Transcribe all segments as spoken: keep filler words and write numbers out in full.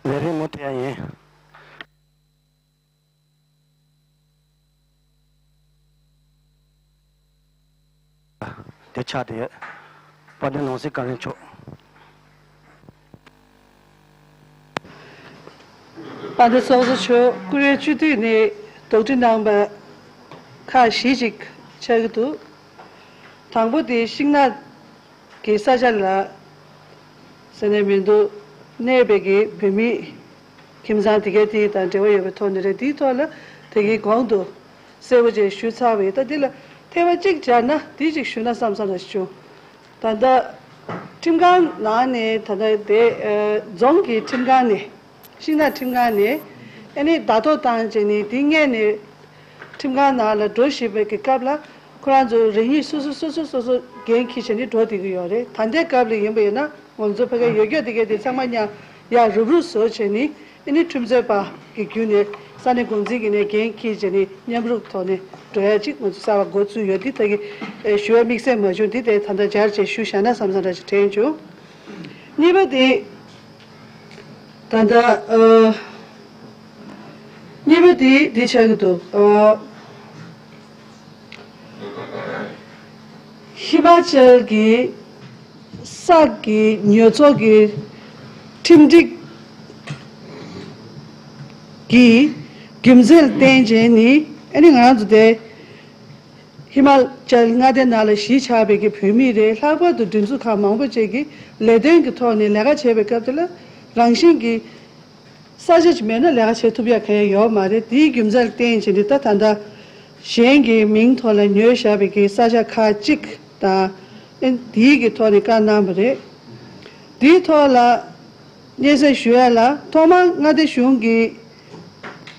ལས་རིམ་མུ་མཐུད་ཡ་ཡིན། དེ་ཆགས་བསྡད་ཡོད། དཔལ་ལྡན་ནང་སྲིད་བཀའ་བློན་མཆོག་དཔལ་ལྡན་ཚོགས་གཙོ་མཆོག་བཀུར་འོས་སྤྱི་འཐུས་ནས་དོགས་འདྲི་གནང་པ་ཁག་བཞི་ཅིག་ཆགས་ཀྱི་འདུག་དང་པོ་དེ་ཤིང་ནགས་ཀྱི་ས་ཆ་ལ་ཟེར་ནས་མི་འདུག་གནས་པའི་གི་བོད་མི་ཁྱིམ་ཚང་དེ་གའི་དེ་དང་འབྲེལ་བ་ཡོད་པའི་ཐོག་ནས་རེད། དེའི་ཐོག་ལ་དེ་གའི་གོང་དུ་གསལ་པོ་བྱས་ཞུ་ཚར་བ་ཡིན། ད་འདི་ལ་ཐེ་བ་གཅིག་སྦྱར་ན་འདི་གཅིག་ཞུ་ན་བསམ་བསམ་ར་ཞུ། ད་ལྟ་ཁྲིམས་ཁང་ནང་ནས་ད་ལྟ་དེ་རྫོང་གི་ཁྲིམས་ཁང་ནས་ཤིང་ནགས་ཁྲིམས་ཁང་ནས་ཨ་ནི་བརྡ་ཐོ་བཏང་བྱས་ནས་དེ་སྔས་ནས་ཁྲིམས་ཁང་ནང་ལ་འགྲོ་བཞིན་པའི་གི་སྐབས་ལ་ཁོ་རང་ཚོ་རེ་གཉིས་སོ་སོ་སོ་སོ་སོ་སོ་འགན་འཁྱེར་བྱས་ནས་འགྲོ་བསྡད་ཀྱི་ཡོད་རེད། ད་ལྟའི་སྐབས་ལ་ཡིན་པ་ཡིན་ན་ང་ཚོ་ཕ་གིའི་ཡོད་སྐྱོ་དེ་གའི་དེ་ཚང་མ་མཉམ་ཡར་རུབ་རུབ་བཟོ་བྱས་ནས་ཨ་ནི་ཁྲིམས་རྩོད་པ་གི་བརྒྱུད་ནས་ས་གནས་འགོ་འཛིན་གྱི་ནས་འགན་འཁྱེར་བྱས་ནས་མཉམ་རུབ་ཐོག་ནས་འགྲོ་ཡ་གཅིག་ང་ཚོ་གསར་པ་འགོ་བཙུགས་ཡོད། འདི་ད་གི་ཞུ་བ་དམིགས་བསལ་མ་བྱུང་། འདི་དེ་ད་ལྟ་སྦྱར་བྱས་ཞུ་བཞག་ན་བསམ་བསམ་འདྲ་ཞིག་དྲན་བྱུང་། གཉིས་པ་དེ། ད་ལྟ་ཨ། གཉིས་པ་དེ་འདི་ཆགས་ཀྱི་འདུག་ཨ། ཧི་མ་ཅལ་གྱི་ས་གི་ཉོ་ཚོང་གི་ཁྲིམས་སྒྲིག་གི་རྒྱུ་མཚན་ལ་བརྟེན་བྱས་ནི་ཨ་ནི་ང་རང་ཚོ་དེ། ཧི་མ་ཅལ་མངའ་སྡེ་ནང་ལ་གཞིས་ཆགས་པའི་གི་བོད་མི་རེད། ལྷག་པར་དུ་སྒྲིག་འཛུགས་ཁག་མང་པོ་ཅིག་གིས་ལས་དོན་གྱི་ཐོག་ནས་ལས་ཀ་བྱེད་པའི་སྐབས་དེ་ལ་རང་བཞིན་གྱིས་ས་ཆ་ཅིག་མེད་ན་ལས་ཀ་བྱེད་ཐུབ་ཡ་གང་ཡང་ཡོད་མ་རེད། དེའི་རྒྱུ་མཚན་ལ་བརྟེན་བྱས་ནས་ད་ད་ལྟ་གཞན་གྱི་མིང་ཐོག་ལ་ཉོས་བཞག་པའི་གི་ས་ཆ་ཁག་ཅིག་དང་ཨེ་དེའི་གི་ཐོག་ནས་བཀའ་གནང་བ་རེད། དེའི་ཐོག་ལ་སྙན་སེང་ཞུ་ཡ་ལ་ཐོག་མར་མངའ་སྡེ་གཞུང་གིས་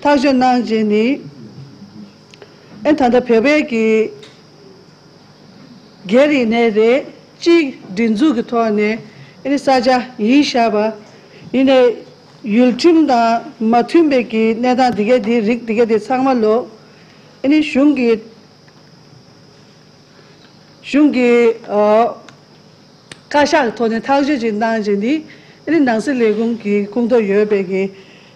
ཐག་གཅོད་གནང་རྗེས་ནི་ཨེ་ད་ལྟ་བོད་པའི་གི་སྒེར་ཡིན་ནའི་རེད། སྤྱིའི་སྒྲིག་འཛུགས་ཀྱི་ཐོག་ནས་ཨེ་ནི་ས་ཆ་ཡིན་བཞག་པ་ཡིན་ནའི་ཡུལ་ཁྲིམས་དང་མ་མཐུན་པའི་གི་གནས་སྟངས་དེ་གའི་དེ་རིགས་དེ་གའི་དེ་ཚང་མ་ལོ་ཨེ་ནི་གཞུང་གི་གཞུང་གི་ཨ། བཀའ་ཤག་གི་ཐོག་ནས་ཐག་གཅོད་ཅིག་གནང་རྗེས་ནི་ཨ་ནི་ནང་སྲིད་ལས་ཁུངས་ཀྱི་ཁོངས་གཏོགས་ཡོད་པའི་གི་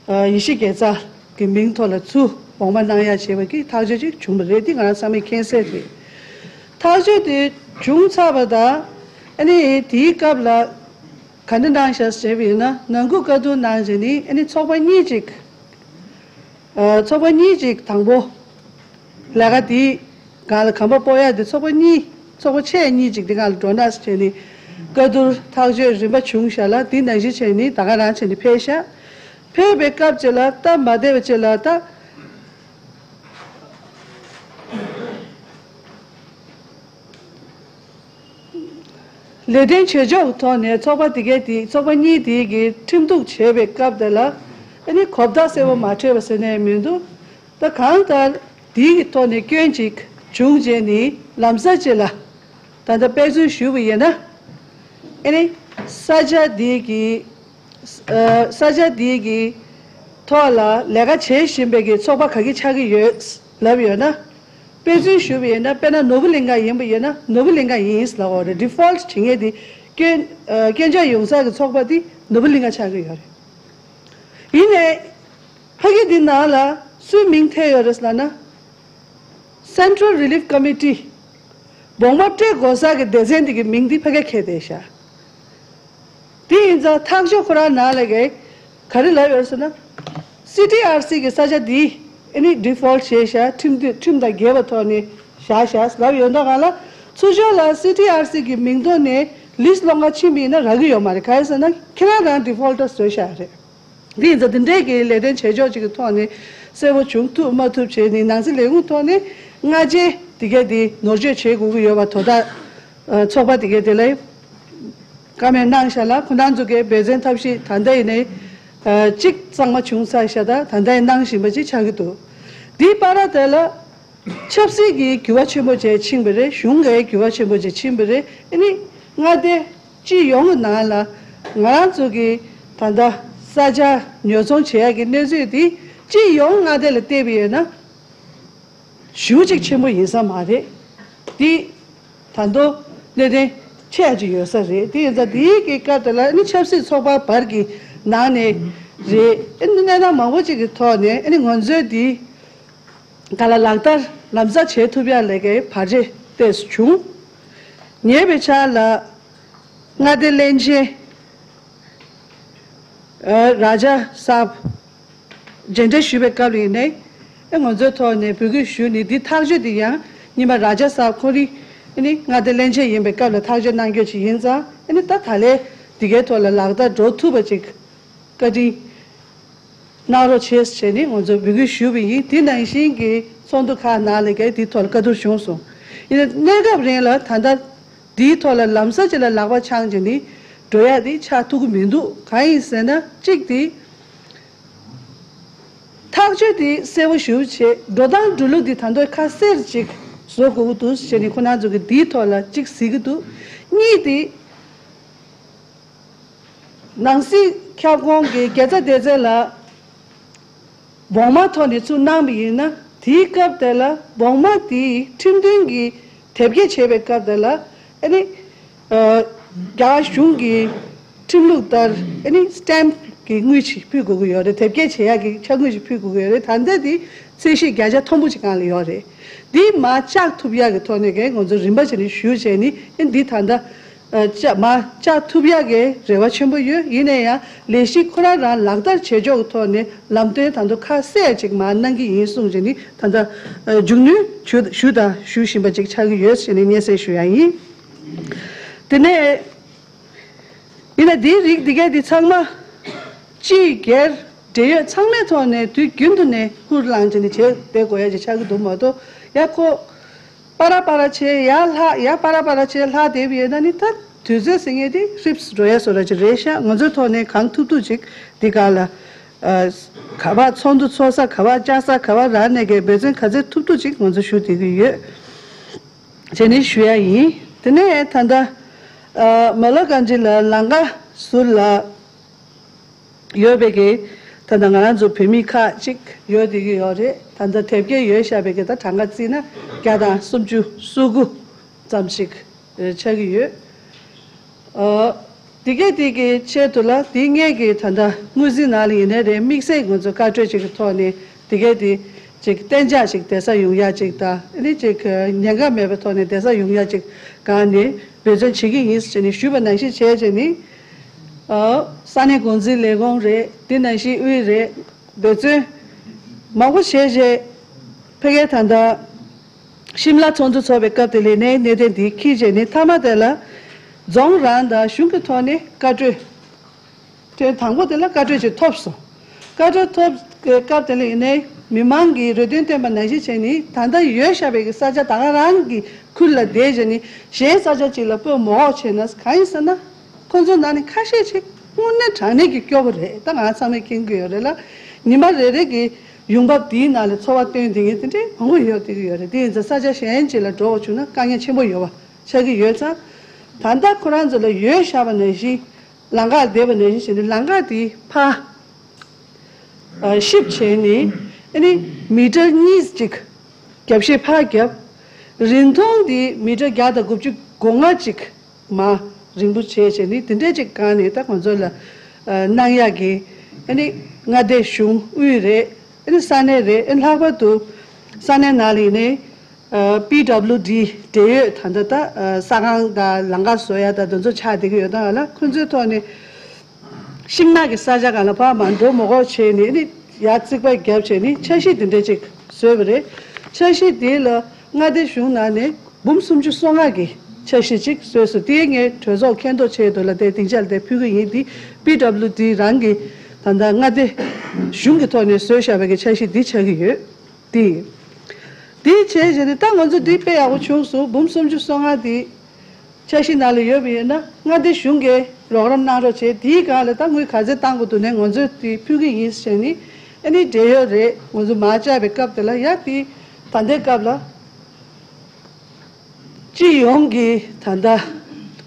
ཨ་ཡེ་ཤེས་དགེ་རྩ་གི་མིང་ཐོག་ལ་ཚུར་འོག་མ་གནང་ཡ་བྱས་པ་གི་ཐག་གཅོད་ཅིག་བྱུང་བ་རེད། འདི་ང་རང་ཚང་མས་མཁྱེན་གསལ་རེད། ཐག་གཅོད་དེ་བྱུང་ཚར་བ་དང་ཨ་ནི་དེའི་སྐབས་ལ་ག་འདྲ་གནང་བཞག་ཟེར་བ་ཡིན་ན་ནང་ཁུལ་བཀའ་བསྡུར་གནང་རྗེས་ནི་ཨ་ནི་ཚོགས་པ་གཉིས་ཅིག་ཨ་ཚོགས་པ་གཉིས་ཅིག་དང་པོ་ལས་ཀ་དེའི་སྒང་ལ་གོམ་པ་སྤོ་ཡག་དེ་ཚོགས་པ་གཉིས་ཚོགས་པ་ཆེ་གཉིས་ཅིག་དེ་སྒང་ལ་འགྲོ་ན་ཟེར་བྱས་ནས་བཀའ་བསྡུར་ཐག་གཅོད་རིམ་པ་བྱུང་བཞག་ལ་དེ་ནང་བཞིན་བྱས་ནས་ད་ག་རང་བྱས་ནས་ཕེབས་ཤག་ཕེབས་པའི་སྐབས་ཅིག་ལ་སྟབས་མ་བདེ་བ་ཅིག་ལ་ད། ལས་དོན་བྱེད་ཕྱོགས་ཀྱི་ཐོག་ནས་ཚོགས་པ་དེ་གའི་དེ་ཚོགས་པ་གཉིས་དེ་གི་ཁྲིམས་གཏུག་བྱེད་པའི་སྐབས་དེ་ལ་ཨ་ནི་གོ་བརྡ་གསལ་པོ་མ་འཕྲོད་པ་ཟེར་ནས་མི་འདུག་ད་གང་ལྟར་དེའི་གི་ཐོག་ནས་སྐྱོན་ཅིག་བྱུང་རྗེས་ནི་ལམ་སང་ཅིག་ལ་ད་ལྟ་དཔེ་མཚོན་ཞུས་པ་ཡིན་ན་ཨ་ནི་ས་ཆ་དེ་གི་ས་ཆ་དེ་གི་ཐོག་ལ་ལས་ཀ་བྱེད་བཞིན་པའི་གི་ཚོགས་པ་ག་གི་ཆགས་ཀྱི་ཡོད་ལབ་ཡོད་ན། དཔེ་མཚོན་ཞུས་པ་ཡིན་ན་དཔེར་ན་ནོར་བུ་གླིང་ག་ཡིན་པ་ཡིན་ན་ནོར་བུ་གླིང་ག་ཡིན་ལབ་དགོས་རེད། ཌི་ཕོལ་ཊི་བྱེད་མཁན་དེ་སྐྱོན་ཨ་སྐྱོན་ཆ་ཡོང་ས་གི་ཚོགས་པ་དེ་ནོར་བུ་གླིང་ག་ཆགས་ཀྱི་ཡོད་རེད། ཡིན་ནའི་ཕ་གི་འདི་ནང་ལ་སུའི་མིང་ཐེ་ཡོད་རེད་ལབ་ན་Central Relief Committee སྦོང་པ་སྤྲད་དགོས་ས་གི་སྡེ་ཚན་དེ་གི་མིང་དེ་ཕ་གི་འཁྱེར་བསྡད་ཤག་དེ་ཡིན་ཙང་ཐག་གཅོད་ཁོ་རང་ནང་ལ་གི་ག་རེ་ལབ་ཡོད་ཟེར་ན། སི་ཊི་ཨར་སི་གི་ས་ཆ་འདི་ཨ་ནི་ཌི་ཕོལ་ཊི་བྱས་ཤག་ཁྲིམས་དེ་ཁྲིམས་དང་འགལ་བའི་ཐོག་ནས་བཞག་ཤག་ལབ་ཡོད་མདོག་གང་ལ་ཚུར་ཕྱོགས་ལ་སི་ཊི་ཨར་སི་གི་མིང་ཐོག་ནས་ལིས་སློང་ག་ཕྱིན་པ་ཡིན་ན་རག་གི་ཡོད་མ་རེད། ག་རེ་ཟེར་ན་ཁྱེད་རང་རང་ཌི་ཕོལ་ཊར་བཟོས་ཤག་རེད། འདི་ཡིན་ཙང་འདི་འདྲའི་གི་ལས་དོན་བྱེད་ཕྱོགས་ཅིག་གི་ཐོག་ནས་གསལ་པོ་བྱུང་ཐུབ་མ་ཐུབ་བྱས་ནས་ནང་སྲིད་ལས་ཁུངས་ཐོག་ནས་སྔ་རྗེས་འདི་གས་འདི་ནོར་བཅོས་བྱེད་དགོས་ཀྱི་ཡོད་པ་དོ་བདག་ཚོགས་པ་འདི་གས་འདི་ལ་བཀའ་མོལ་གནང་ཤག་ལ་ཁོ་རང་ཚོ་གི་འབད་བརྩོན་ཐབས་ཤེས་ད་ལྟ་ཡིན་ནའི་གཅིག་གཙང་མ་བྱུང་ཚར་ཤག་ད་ད་ལྟ་ཡང་གནང་བཞིན་པ་ཅིག་ཆགས་ཀྱི་འདུག་འདིའི་བར་དེ་ལ་ཆབ་སྲིད་ཀྱི་འགྱུར་བ་ཆེན་པོ་ཅིག་ཕྱིན་པ་རེད། གཞུང་གི་འགྱུར་བ་ཆེན་པོ་ཅིག་ཕྱིན་པ་རེད། ཨ་ནི་མངའ་སྡེ་སྤྱི་ཡོངས་ཀྱི་ནང་ལ་ང་རང་ཚོ་གི་ད་ལྟ་ས་ཆ་ཉོ་ཚོང་བྱེད་ཡག་གི་གནས་ཚུལ་འདི་སྤྱི་ཡོངས་མངའ་སྡེ་ལ་བལྟས་པ་ཡིན་ན་ཞེ་པོ་ཅིག་ཆེན་པོ་ཡིན་ས་མ་རེད། འདི་ད་དུང་གནད་དོན་ཆེ་ཡ་ཅིག་ཡོད་ས་རེད། དེ་ཡིན་ཙང་འདིའི་གི་སྐབས་དེ་ལ་ཨ་ནི་ཆབ་སྲིད་ཚོགས་པ་བར་གྱི་ནང་ནས་ རེད། ཨ་ནི་གནས་སྟངས་མང་པོ་ཅིག་གི་ཐོག་ནས་ཨ་ནི་ང་ཚོས་འདི་ག་ལ་ལག་བསྟར་ལམ་སང་བྱེད་ཐུབ་ཡ་ལས་ཀའི་བར་ཆད་ཏོག་ཙམ་བྱུང་། ཉེ་བའི་ཆར་ལ་མངའ་སྡེ་བློན་ཆེན་ཨ་རཱ་ཇཱ་སཱབ་མཇལ་འཕྲད་ཞུས་པའི་སྐབས་ལ་ཡིན་ནའི་ཨ་ང་ཚོའི་ཐོག་ནས་འབོད་སྐུལ་ཞུས་ནས་འདི་ཐག་གཅོད་འདི་ཡང་རྙིང་པ་རཱ་ཇཱ་སཱབ་ཁོ་རང་ཨ་ནི་མངའ་སྡེ་བློན་ཆེན་ཡིན་པའི་སྐབས་ལ་ཐག་གཅོད་གནང་རྒྱུ་ཅིག་ཡིན་ཙང་ཨ་ནི་ད་ད་ལན་འདི་གའི་ཐོག་ལ་ལག་བསྟར་འགྲོ་ཐུབ་པ་ཅིག་བཀའ་དྲིན་གནང་རོགས་བྱེད་ཟེར་ནས་ང་ཚོ་འབོད་སྐུལ་ཞུས་པ་ཡིན། དེ་ནང་བཞིན་གྱི་ཚོགས་འདུ་ཁག་ནང་ལ་གས་དེའི་ཐོག་ལ་བཀའ་བསྡུར་བྱུང་སོང་། ཡིན་ན་གནས་སྐབས་རིང་ལ་ད་ལྟ་དེའི་ཐོག་ལ་ལམ་སང་ཅིག་ལ་ལག་པ་འཆང་བྱས་ནས་འགྲོ་ཡ་དེ་ཆགས་ཐུབ་ཀྱི་མི་འདུག་གང་ཡིན་ཟེར་ན་གཅིག་དེ་ཐག་གཅོད་དེ་གསལ་པོ་ཞེ་པོ་བྱས། འགྲོ་སྟངས་འགྲོ་ལུགས་དེ་ད་དུང་ཁ་གསལ་ཅིག་བཟོ་དགོས་ཀྱི་འདུག་ཟེར་ནས་ཁོ་རང་ཚོ་གིས་དེའི་ཐོག་ལ་གཅིག་གཟིགས་ཀྱི་འདུག་གཉིས་དེ། ནང་སྲིད་ཁྱབ་ཁོངས་ཀྱི་རྒྱལ་ས་སྡེ་ཚན་ལ་བོགས་མ་ཐོག་ནས་ཚུར་གནང་བ་ཡིན་ན། དེའི་སྐབས་དེ་ལ་བོགས་མ་དེའི་ཁྲིམས་མཐུན་གྱི་དེབ་སྐྱེལ་བྱེད་པའི་སྐབས་དེ་ལ་ཨ་ནི་ཨ་རྒྱ་གཞུང་གི་ཁྲིམས་ལུགས་ལྟར་ཨ་ནི་སི་ཊེམ་གྱི་དངུལ་ཞིག་ཕུལ་དགོས་ཀྱི་ཡོད་རེད། དེབ་སྐྱེལ་བྱེད་ཡག་གི་ཆ་དངུལ་ཞིག་ཕུལ་དགོས་ཀྱི་ཡོད་རེད། ད་ལྟ་དེ་ཚད་གཞི་བརྒྱ་ཆ་མཐོན་པོ་ཅིག་སྒང་ལ་ཡོད་རེད། འདི་མར་བཅག་ཐུབ་ཡག་གི་ཐོག་ནས་ཀྱི་ང་ཚོ་རིམ་པ་བྱས་ནས་ཞུ་བྱས་ནས་ཨ་ནི་འདི་ད་ལྟ། ཨ་བཅག་མར་བཅག་ཐུབ་ཡག་གི་རེ་བ་ཆེན་པོ་ཡོད། ཡིན་ན་ཡང་ལས་གཞི་ཁོ་རང་རང་ལག་བསྟར་བྱེད་ཕྱོགས་ཀྱི་ཐོག་ནས་ལམ་སྟོན་ད་དུང་ཁ་གསལ་ཅིག་མར་གནང་གི་ཡིན་གསུངས་བྱས་ནས་ད་ལྟ་ཨ་མཇུག་གནོན་ཞུ་ཞུ་དང་ཞུ་བཞིན་པ་ཅིག་ཆགས་ཀྱི་ཡོད་ཟེར་ནས་སྙན་སེང་ཞུ་ཡ་ཡིན། དེ་ནས་ཡིན་ན་དེའི་རིགས་འདི་གས་འདི་ཚང་མ་སྤྱི་སྒེར་འབྲེལ་ཡོད་ཚང་མའི་ཐོག་ནས་དུས་རྒྱུན་དུ་ནས་ཧུར་བླངས་བྱས་ནས་བྱས་བསྡད་དགོས་ཡ་ཅིག་ཆགས་ཀྱི་འདུག་མ་གཏོགས་ཡ་ཁོ། པ་ར་པ་ར་བྱས་ཡར་ལྷག་ཡར་པ་ར་པ་ར་བྱས་ལྷག་བསྡད་པ་ཡིན་ན་ནི་ད་དུས་ཚོད་ཟེར་མཁན་དེ་ཧྲིབ་སི་འགྲོ་ཡ་བཟོ་འདྲ་ཅིག་རེད་ཤག་ང་ཚོའི་ཐོག་ནས་གང་ཐུབ་ཐུབ་ཅིག་འདི་ག་ལ་ཨ་ག་བ་ཚོགས་འདུ་ཚོགས་ས་ག་བ་བཅར་ས་ག་བ་རག་ནས་གི་འབད་བརྩོན་ག་ཚོད་ཐུབ་ཐུབ་ཅིག་ང་ཚོ་ཞུ་བསྡད་ཀྱི་ཡོད་བྱས་ནས་ཞུ་ཡ་ཡིན། དེ་ནས་ད་ལྟ་ཨ་མ་ལོ་གང་ཅི་ལ་ལང་ཀ་ཟུར་ལ། ཡོད་པའི་གི་ད་ལྟ་ང་རང་ཚོ་བོད་མི་ཁག་ཅིག་ཡོད་བསྡད་ཀྱི་ཡོད་རེད། ད་ལྟ་དེབ་སྐྱེལ་ཡོད་བཞག་པའི་གི་ད་གྲངས་ཀ་བརྩིས་ན་བརྒྱ་དང་སུམ་ཅུ་སོ་དགུ་ཙམ་ཞིག་ཆགས་ཀྱི་ཡོད། ཨ་དེ་གས་དེ་གི་ཆེད་དུ་ལ་དེ་སྔས་ཀྱི་ད་ལྟ་དངུལ་རྩིས་ནང་ལ་ཡིན་ནའི་རེད། དམིགས་བསལ་ང་ཚོ་བཀའ་འཁྲོལ་ཅིག་གི་ཐོག་ནས་དེ་གས་དེ་ཅིག་གཏན་འཇགས་ཅིག་བསྡད་ས་ཡོང་ཡ་ཅིག་དང་ཨ་ནི་ཅིག་ཉེན་ཁ་མེད་པའི་ཐོག་ནས་བསྡད་ས་ཡོང་ཡ་ཅིག་སྒང་ནས་འབད་བརྩོན་བྱེད་ཀྱི་ཡིན་ཟེར་ནས་ཞུས་པ་ནང་བཞིན་བྱས་བྱས་ནི། ཨ་ས་གནས་འགོ་འཛིན་ལས་ཁུངས་རེད། དེ་ནང་བཞིན་དབུས་རེད། འབད་བརྩོན་མང་པོ་བྱས་རྗེས་ཕ་གིར་ད་ལྟ་ཤིམ་ལ་ཚོགས་འདུ་ཚོགས་པའི་སྐབས་དེ་ལ་ནས་གནད་དོན་འདི་འཁྱེར་རྗེས་ནས་མཐའ་མ་དེ་ལ་རྫོང་རང་དང་གཞུང་གི་ཐོག་ནས་བཀའ་འཁྲོལ། ཐེངས་དང་པོ་དེ་ལ་བཀའ་འཁྲོལ་ཅིག་ཐོབ་སོང་། བཀའ་འཁྲོལ་ཐོབ་སྐབས་དེ་ལ་ཡིན་ནའི་མི་མང་གིས་རེ་འདུན་བཏོན་པ་ནང་བཞིན་བྱས་ནས་ད་ལྟ་ཡོད་བཞག་པའི་གི་ས་ཆ་ད་ག་རང་གི་ཁུལ་ལ་བསྡད་བྱས་ནས་གཞན་ས་ཆ་ཅིག་ལ་སྤོས་མི་དགོས་བྱས་ན་གང་ཡིན་ཟེར་ན། ཁོ་ཚོའི་ནང་ནས་ཁ་ཤས་ཅིག་དངོས་གནས་དྲང་གནས་ཀྱི་སྐྱོ་པོ་རེད། ད་ང་ཚང་མས་མཁྱེན་གྱི་ཡོད་རེད་ལ། ཉི་མ་རེ་རེ་གི་ཡོང་འབབ་དེའི་ནང་ལ་འཚོ་བ་བཏོན་བསྡད་མཁན་དེ་འདྲའི་མང་པོ་ཡོད་བསྡད་ཀྱི་ཡོད་རེད། དེ་ཡིན་ཙང་ས་ཆ་གཞན་ཅིག་ལ་འགྲོ་བ་བྱུང་ན་དཀའ་ངལ་ཆེན་པོ་ཡོད་པ་ཆགས་ཀྱི་ཡོད་ཙང་། ད་ལྟ་ཁོ་རང་ཚོ་ལ་ཡོད་བཞག་པ་ནང་བཞིན་ལམ་ཁ་བསྡད་པ་ནང་བཞིན་བྱས་ནས་ལམ་ཁ་དེ་ཕར་ཨ་ཤིབ་བྱས་ནས་ཨ་ནི་མི་ཊར་གཉིས་ཅིག་རྒྱབ་བཤིག་ཕར་བརྒྱབ། རིང་ཐུང་དེ་མི་ཊར་བརྒྱ་དང་དགུ་བཅུ་གོ་ལྔ་ཅིག་མར་རིང་པོ་བྱས་བྱས་ནས་དེ་འདྲས་ཅིག་སྒང་ནས་ད་ང་ཚོ་ལ་ཨ་གནང་ཡག་གི་ཨ་ནི་མངའ་སྡེ་གཞུང་དབུས་རེད། ཨ་ནི་ས་གནས་རེད། ཨ་ནི་ལྷག་པར་དུ་ས་གནས་ནང་ལ་ཡིན་ནའི་ཨ་པི་ཌབ་ལིའུ་ཌི་འབྲེལ་ཡོད་ད་ལྟ་ད་ཨ་ས་ཁང་དང་ལམ་ཁ་བཟོ་ཡ་དང་དེ་ཚོ་ཆགས་བསྡད་ཀྱི་ཡོད་ད་ལ། ཁོ་ཚོའི་ཐོག་ནས་ཤིང་ནགས་ཀྱི་ས་ཆ་སྒང་ལ་ཕར་མར་འགྲོ་མི་དགོས་བྱས་ནས་ཨ་ནི་ཡར་རྩིག་པ་བརྒྱབ་བྱས་ནས་འཆར་གཞི་དེ་འདྲ་ཅིག་བཟོས་པ་རེད། འཆར་གཞི་དེ་ལ་མངའ་སྡེ་གཞུང་ནང་ནས་འབུམ་སུམ་ཅུ་སོ་ལྔ་གི་འཆར་གཞི་ཅིག་བཟོས་སོང་། དེ་ངས་གྲོས་ཚོགས་མཁྱེན་རྟོགས་ཆེད་དུ་ལ་དེ་སྡིངས་ཆ་ལ་དེ་ཕུལ་གི་ཡིན། དེ་པི་ཌབ་ལིའུ་ཌི་རང་གི་ད་ལྟ་མངའ་སྡེ་གཞུང་གི་ཐོག་ནས་བཟོས་བཞག་པའི་གི་འཆར་གཞི་འདི་ཆགས་ཀྱི་ཡོད། དེ་དེ་བྱས་བྱས་ནས་ད་ང་ཚོ་འདི་དཔེ་ཡག་པོ་བྱུང་སོང་། འབུམ་སུམ་ཅུ་སོ་ལྔ་དེ་འཆར་གཞི་ནང་ལ་ཡོད་པ་ཡིན་ན་མངའ་སྡེ་གཞུང་གིས་རོགས་རམ་གནང་རོགས་བྱས། དེའི་སྒང་ལ་ད་དངུལ་ག་ཚད་བཏང་དགོས་འདུག་ནས་ང་ཚོས་དེ་ཕུལ་གི་ཡིན་ཟེར་ནས་ཨ་ནི་འབྲེལ་ཡོད་རེད། ང་ཚོ་མར་བཅར་བའི་སྐབས་དེ་ལ་ཡ་དེ་ད་ལྟའི་སྐབས་ལ། སྤྱི་ཡོངས་ཀྱི་ད་ལྟ་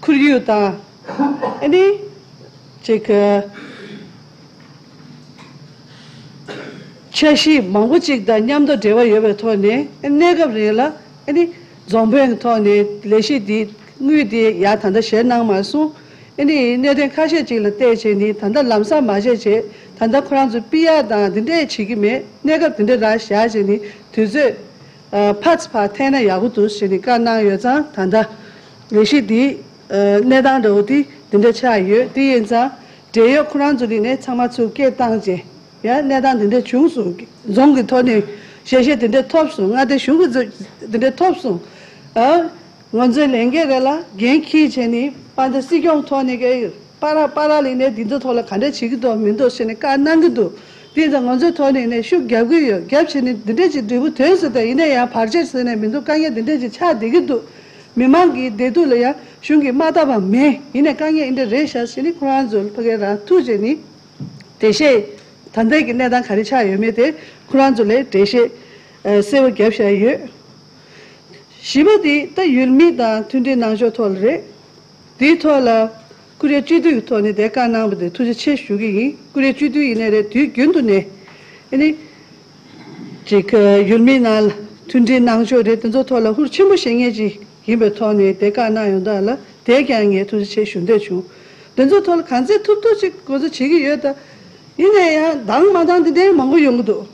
ཁོར་ཡུག་དང་ཨ་ནི་ཅིག་འཆར་གཞི་མང་པོ་ཅིག་དང་མཉམ་དུ་འབྲེལ་བ་ཡོད་པའི་ཐོག་ནས་གནས་སྐབས་རིང་ལ་ཨ་ནི་རྫོང་དཔོན་གྱི་ཐོག་ནས་ལས་གཞི་འདི་དངུལ་འདི་ཡར་ད་ལྟ་བཞེས་གནང་མ་སོང་། ཨ་ནི་གནད་དོན་ཁ་ཤས་ཅིག་ལ་བལྟས་བྱས་ནས་ད་ལྟ་ལམ་སང་མ་བྱས་བྱས་ད་ ད་ལྟ་ཁོ་རང་ཚོ་པི་ཡ་དང་འདི་འདྲས་བྱེད་ཀྱི་མེད། གནས་སྐབས་འདི་འདྲས་རག་བཞག་བྱས་ནས་དུས་ཚོད་ཕར་ཚུར་ཕར་འཐེན་ན་ཡག་པོ་འདུག་ཟེར་ནས་བཀའ་གནང་ཡོད་ཙང་། ད་ལྟ་ལས་གཞི་འདིའི་གནས་སྟངས་འདྲ་བོ་དེ་འདི་འདྲས་ཆགས་ཡོད། དེ་ཡིན་ཙང་འབྲེལ་ཡོད་ཁོ་རང་ཚོ་ལ་ནས་ཚང་མ་ཚུར་སྐད་བཏང་རྗེས། ཡང་གནས་སྟངས་འདི་འདྲས་བྱུང་སོང་། རྫོང་གི་ཐོག་ནས་ཞལ་བཞེས་འདི་འདྲས་ཐོབ་སོང་། མངའ་སྡེ་གཞུང་གི་འདི་འདྲས་ཐོབ་སོང་། ཨ། ང་ཚོའི་ལས་འགན་རེད་ལ། འགན་འཁྱེར་བྱས་ནས་དཔལ་ལྡན་སྲིད་སྐྱོང་ཐོག་ནས་ཀྱི་པ་ར་པ་ར་ལི་ནས་འདི་ཚོ་ཐོག་ལ་ག་འདྲ་བྱེད་ཀྱི་འདུག་མི་འདུག་ཟེར་ནས་བཀའ་གནང་གི་འདུག་དེ་ཡིན་ཙང་ང་ཚོའི་ཐོག་ནས་ནས་ཤུགས་རྒྱབ་ཀྱི་ཡོད། རྒྱབ་བྱས་ནས་འདི་འདྲས་ཀྱི་འབྲས་བུ་ཐོན་སོང་། ད་ཡིན་ན་ཡང་བར་ཆད་ཟེར་ནས་མི་འདུག་དཀའ་ངལ་འདི་འདྲས་ཀྱི་ཆགས་བསྡད་ཀྱི་འདུག་མི་མང་གི་བདེ་སྡུག་ལ་ཡང་གཞུང་གིས་མ་བལྟ་བ་མེད། ཡིན་ནས་དཀའ་ངལ་འདི་འདྲས་རེད་ཤག་ཟེར་ནས་ཁོ་རང་ཚོ་ཕ་གི་རང་ཐུག་བྱས་ནས་འགྲེལ་བཤད། ད་ལྟའི་གི་གནས་སྟངས་ག་རེ་ཆགས་ཡོད་མེད་དེ་ཁོ་རང་ཚོ་ལ་འགྲེལ་བཤད་གསལ་པོ་བརྒྱབ་བཞག་ཡོད། བཞི་པ་དེ་ད་ཡུལ་མི་དང་མཐུན་སྒྲིལ་གནང་ཕྱོགས་ཐོག་ལ་རེད། དེའི་ཐོག་ལ་ཀུ་རེ་སྤྱི་འཐུས་ཀྱི་ཐོག་ནས་དེ་བཀའ་གནང་བ་དེ་ཐུགས་རྗེ་ཆེ་ཞུ་གི་ཡིན། ཀུ་རེ་སྤྱི་འཐུས་ཡིན་ནའི་རེད། དུས་རྒྱུན་དུ་ནས་ཨ་ནི་ཅིག་ཡུལ་མི་ནང་ལ་མཐུན་སྒྲིལ་གནང་ཕྱོགས་རེད། དེ་ཚོ་ཐོག་ལ་ཧུར་ཆེན་པོ་བཞེས་མཁན་ཅིག་ཡིན་པའི་ཐོག་ནས་དེ་བཀའ་གནང་ཡོང་དུས་ལ། དེ་ཀྱང་ངས་ཐུགས་རྗེ་ཆེ་ཞུ་འདོད་བྱུང་། དེ་ཚོ་ཐོག་ལ་གང་ཚད་ཐུབ་ཐུབ་ཅིག་འགོ་འཛུགས་བྱེད་ཀྱི་ཡོད། ད་ཡིན་ནའི་ཡང་འདང་མ་འདང་དེ་འདྲའི་མང་པོ་ཡོང་གི་འདུག་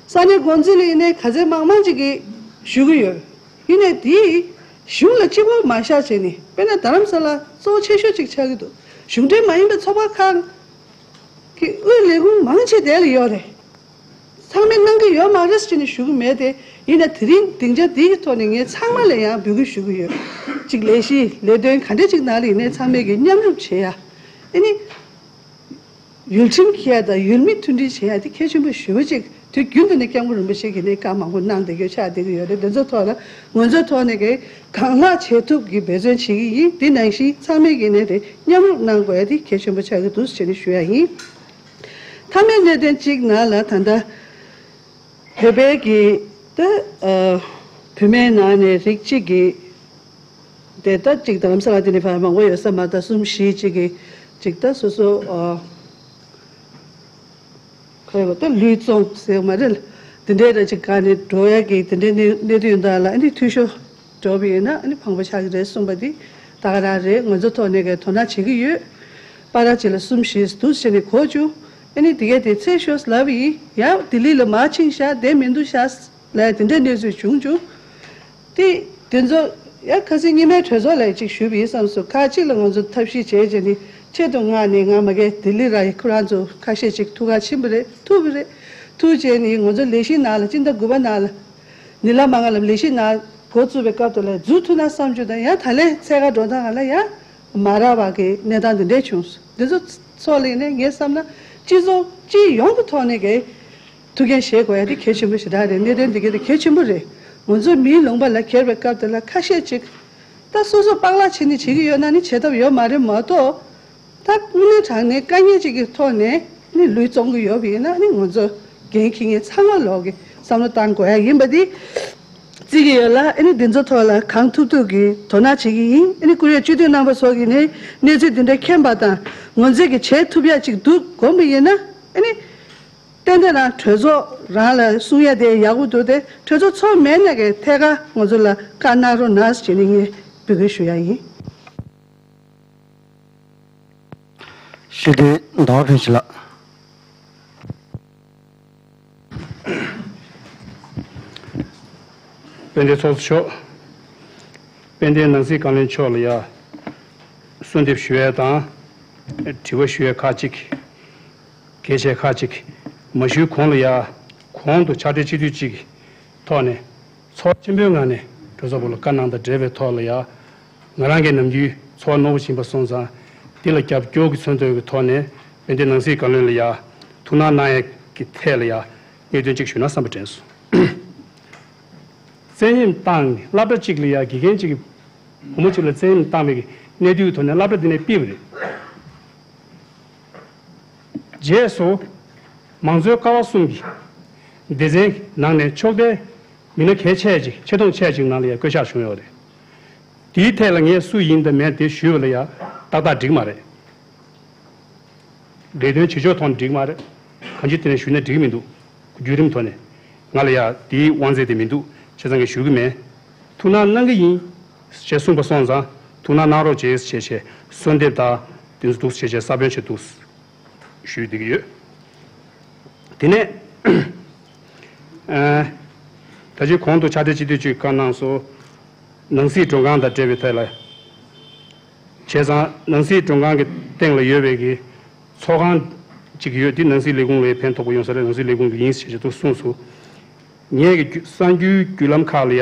ས་གནས་འགོ་འཛིན་ལ་ཡིན་ནའི་ག་ཚད་མང་མང་ཅིག་གིས་ཞུ་གི་ཡོད། ཡིན་ནའི་དེས་གཞུང་ལ་གཅིག་པོ་མ་བཞག་བྱས་ནས། དཔེར་ན་རྡ་རམ་ས་ལ་གཙོ་བོ་ཆེ་ཤོས་ཅིག་ཆགས་ཀྱི་འདུག་གཞུང་འབྲེལ་མ་ཡིན་པའི་ཚོགས་པ་ཁག་གི་དབུས་ལས་ཁུངས་མང་ཆེ་དེ་ལ་ཡོད་རེད། ཚང་མས་གནང་གི་ཡོད་མ་རེད་ཟེར་ནས་ཞུ་གི་མེད་དེ། ཡིན་ན་དེ་རིང་སྡིངས་ཆ་འདི་གི་ཐོག་ནས་ངས་ཚང་མ་ལ་ཡང་འབོད་སྐུལ་ཞུ་གི་ཡོད། གཅིག་ལས་གཞི་ལས་དོན་ག་འདྲ་ཅིག་ནང་ལ་ཡིན་ནའི་ཚང་མས་ཀྱི་མཉམ་རུབ་བྱེད་ཡ། ཨ་ནི་ཡུལ་ཁྲིམས་འཁྱེར་ཡ་དང་ཡུལ་མི་མཐུན་སྒྲིལ་བྱེད་ཡ་དེ་གལ་ཆེན་པོ་ཞེ་པོ་ཅིག་དུས་རྒྱུན་དུ་ནས་སྐྱབས་མགོན་རིན་པོ་ཆེ་གིས་ནས་བཀའ་མང་པོ་གནང་བསྡད་ཡོད། ཆགས་བསྡད་ཀྱི་ཡོད་རེད། དེ་ཚོ་ཐོག་ལ་ང་ཚོའི་ཐོག་ནས་ཀྱི་གང་ལགས་བྱེད་ཐུབ་ཀྱི་འབད་བརྩོན་བྱེད་ཀྱི་ཡིན། དེ་ནང་བཞིན་ཚང་མས་ཀྱི་ནས་དེ་མཉམ་རུབ་གནང་དགོས་ཡ་དེ་གལ་ཆེན་པོ་ཆགས་ཀྱི་འདུག་ཟེར་ནས་ཞུ་ཡ་ཡིན། མཐའ་མའི་གནད་དོན་གཅིག་ནང་ལ་ད་ལྟ་བོད་པའི་གི་ད་ཨ་བུད་མེད་ནང་ནས་རིགས་གཅིག་གི་དེ་ད་གཅིག་རྡ་རམ་ས་ལ་དེ་ནས་ཕར་མང་པོ་ཡོད་ས་མ་གཏོགས། གསུམ་བཞི་གཅིག་གི་གཅིག་ད་སོ་སོ་ཨ་ག་རེ་བ་ད་ལུས་བཙོང་ཟེར་མ་རེད། དེ་འདྲའི་ར་གཅིག་ག་ནས་འགྲོ་ཡ་གི་དེ་འདྲའི་གནས་གནས་དུས་ཡོད་ད་ལ། ཨ་ནི་འཐུས་ཤོར་འགྲོ་བ་ཡིན་ན་ཨ་ནི་ཕངས་པ་ཆགས་ཀྱི་རེད་གསུངས་པ་འདི་ད་ག་རང་རེད། ང་ཚོ་ཐོག་ནས་གའི་དོ་སྣང་བྱེད་ཀྱི་ཡོད། པ་ར་ཅིག་ལ་གསུམ་བཞི་འདུག་ཟེར་ནས་གོ་བྱུང་། ཨ་ནི་དེ་གའི་དེ་ཚེ་ཤོར་ལབ་ཡིན། ཡང་ལྡི་ལི་ལ་མར་ཕྱིན་ཤག་བསྡད་མི་འདུག་ཤག་ལབ་དེ་འདྲའི་གནས་ཚུལ་བྱུང་བྱུང་། དེ་དེ་ཚོ་ཡང་ཁ་སང་སྔོན་མའི་གྲོས་ཚོགས་ལ་ཅིག་ཞུས་པ་ཡིན་བསམ་སོང་། ཁ་ཅིག་ལ་ང་ཚོ་ཐབས་ཤེས་བྱས་བྱས་ནས་ཆེད་དུ་མངགས་ནས། ང་མ་གའི་ལྡི་ལི་ར་ཡི་ཁོ་རང་ཚོ་ཁ་ཤས་ཅིག་ཐུག་ག་ཕྱིན་པ་རེད། ཐུག་པ་རེད། ཐུག་བྱས་ནས་ང་ཚོ་ལས་གཞི་ནང་ལ་སྤྱི་ཟླ་དགུ་པ་ནང་ལ། ཉི་ལ་མ་ང་ལ་ལས་གཞི་ནང་འགོ་བཙུགས་པའི་སྐབས་དུ་ལ་འཛུལ་ཐུབ་ན་བསམ་རྒྱུ་དང་། ཡང་ད་ལན་འཚོལ་ག་འགྲོ་སྟངས་ལ་ཡང་མ་རག་པ་གི་གནས་སྟངས་འདི་འདྲས་བྱུང་སོང་། འདི་ཚོ་ཚོ་ལ་ནས་ངས་བསམ་ན་སྤྱི་ཚོགས་སྤྱི་ཡོངས་ཀྱི་ཐོག་ནས་ཀྱི་ཐུགས་འགན་བཞེས་དགོས་ཡ་དེ་གལ་ཆེན་པོ་ཞེ་དྲག་རེད། གནད་དོན་འདི་ག་དེ་གལ་ཆེན་པོ་རེད། ང་ཚོ་མིའི་ལུང་པ་ལ་འཁྱེར་བའི་སྐབས་དེ་ལ་ཁ་ཤས་ཅིག་ད་སོ་སོ་པགས་ལག་བྱས་ནས་བྱེད་ཀྱི་ཡོད་ན་ནི་བྱེད་ཐབས་ཡོད་མ་རེད་མ་གཏོགས། ད་དངོས་གནས་དྲང་གནས་དཀའ་ངལ་ཅིག་གི་ཐོག་ནས་ནི་ལུས་བཙོང་གི་ཡོད་པ་ཡིན་ན་ནི་ང་ཚོ་འགན་འཁྱེར་མཁན་ཚང་མ་ལོག་གི་བསམ་བློ་བཏང་དགོས་ཡ་ཡིན་པ་འདི་བརྩི་གི་ཡོད་ལ། ཨ་ནི་འདི་ཚོ་ཐོག་ལ་གང་ཐུབ་ཐུབ་ཀྱི་དོ་སྣང་བྱེད་ཀྱི་ཡིན། ཨ་ནི་ཀུ་རེ་སྤྱི་འཐུས་རྣམ་པ་ཚོ་གིས་ནི་གནས་ཚུལ་འདི་འདྲ་མཁྱེན་པ་དང་། ང་ཚོས་ཀྱི་བྱེད་ཐུབ་ཡ་ཅིག་འདུག་དགོངས་པ་ཡིན་ན། ཨ་ནི་ཏན་ཏན་རང་གྲོས་ཚོགས་རང་ལ་གསུང་ཡ་དེ་ཡག་པོ་འདུག་སྟེ། གྲོས་ཚོགས་ཚོགས་མེད་ནས་ཀྱི་ཐད་ཀར་ང་ཚོ་ལ་བཀའ་གནང་རོགས་གནང་ཟེར་ནས་ངས་འབོད་སྐུལ་ཞུ་ཡ་ཡིན། སྤྱི་འཐུས་ཟླ་བ་ཕུན་ཚོགས་ལགས། དཔལ་ལྡན་ཚོགས་གཙོ་མཆོག་དཔལ་ལྡན་ནང་སྲིད་བཀའ་བློན་མཆོག་ལ་ཡ་གསོལ་འདེབས་ཞུ་ཡས་དང་། དྲི་བ་ཞུ་ཡས་ཁག་ཅིག་གལ་ཆེ་ཁག་ཅིག་མ་ཞུས་གོང་ལ་ཡ། གོང་དུ་ཕྱག་སྦྲེལ་སྤྱི་འཐུས་གཅིག་གི་ཐོག་ནས་ཚོར་བ་ཆེན་པོའི་ངང་ནས་གྲོས་ཚོགས་པ་ལ་བཀའ་གནང་དང་འབྲེལ་བའི་ཐོག་ལ་ཡ། ང་རང་གིས་ནམ་རྒྱུན་ཚོར་བ་རྣོ་པོ་ཞིག་ཡིན་པ་སོང་ཙང་། འདི་ལ་རྒྱབ་སྐྱོར་གྱི་མཚོན་དོན་གྱི་ཐོག་ནས་དཔལ་ལྡན་ནང་སྲིད་བཀའ་བློན་ལ་ཡ་ཐུགས་སྣང་གནང་ཡས་ཀྱི་ཐད་ལ་ཡ་གནད་དོན་གཅིག་ཞུས་ན་བསམ་པ་དྲན་སོང་། བཙན་གཡེམ་བཏང་ནས་སློབ་གྲྭ་གཅིག་ལ་ཡ་དགེ་རྒན་གཅིག་གི་བུ་མོ་གཅིག་ལ་བཙན་གཡེམ་བཏང་བའི་གནས་ཚུལ་གྱི་ཐོག་ནས་སློབ་གྲྭ་འདི་ནས་ཕུད་པ་རེད། རྗེས་སུ་མང་གཙོའི་ཀ་བ་གསུམ་གྱི་སྡེ་ཚན་ནང་ནས་ཕྱོགས་མཐའི་མི་སྣ་གལ་ཆེ་ཅིག་ཆེ་མཐོང་ཆེ་ཅིག་ནང་ལ་ཡང་བསྐོ་གཞག་བྱུང་ཡོད་རེད། དེའི་ཐད་ལ་ངས་སུ་ཡིན་དང་མིན་དེ་ཞུས་པ་ལ་ཡང་ཏག་ཏག་འགྲིག་མ་རེད། ལས་དོན་བྱེད་ཕྱོགས་ཐོག་ནས་འགྲིག་མ་རེད། གང་ཅི་དེ་ནས་ཞུས་ན་འགྲིག་མི་འདུག་བརྒྱུད་རིམ་ཐོག་ནས་ང་ལ་ཡང་དེའི་དབང་ཚད་དེ་མི་འདུག་བྱས་ཙང་ངས་ཞུ་གི་མེད། ཐུགས་སྣང་གནང་གི་ཡིན་ཞེས་གསུངས་པ་སོང་ཙང་། ཐུགས་སྣང་གནང་རོགས་བྱེད་ཞེས་བྱས་གསོལ་འདེབས་དང་དེ་ཚོ་འདུག་ཞེས་བྱས་ས་བོན་ཆེ་འདུག་ཞུས་བསྡད་ཀྱི་ཡོད། དེ་ནས་ཨ་ད་ཅི་གོང་དུ་ཕྱག་སྦྲེལ་སྤྱི་འཐུས་ཀྱིས་བཀའ་གནང་སོང་། ནང་སྲིད་མགྲོན་ཁང་དང་འབྲེལ་བའི་ཐད་ལ། བྱས་ཙང་ནང་སྲིད་མགྲོན་ཁང་གི་སྟེང་ལ་ཡོད་པའི་གི་ཚོགས་ཁང་ཅིག་ཡོད། འདི་ནང་སྲིད་ལས་ཁུངས་ལ་ཕན་ཐོགས་པ་ཡོང་ས་རེད། ནང་སྲིད་ལས་ཁུངས་ཀྱི་ཡིན་ཞེས་བྱས་འདུག་གསུངས་སོང་། ངས་ཀྱི་གསར་འགྱུར་བརྒྱུད་ལམ་ཁག་ལ་ཡ་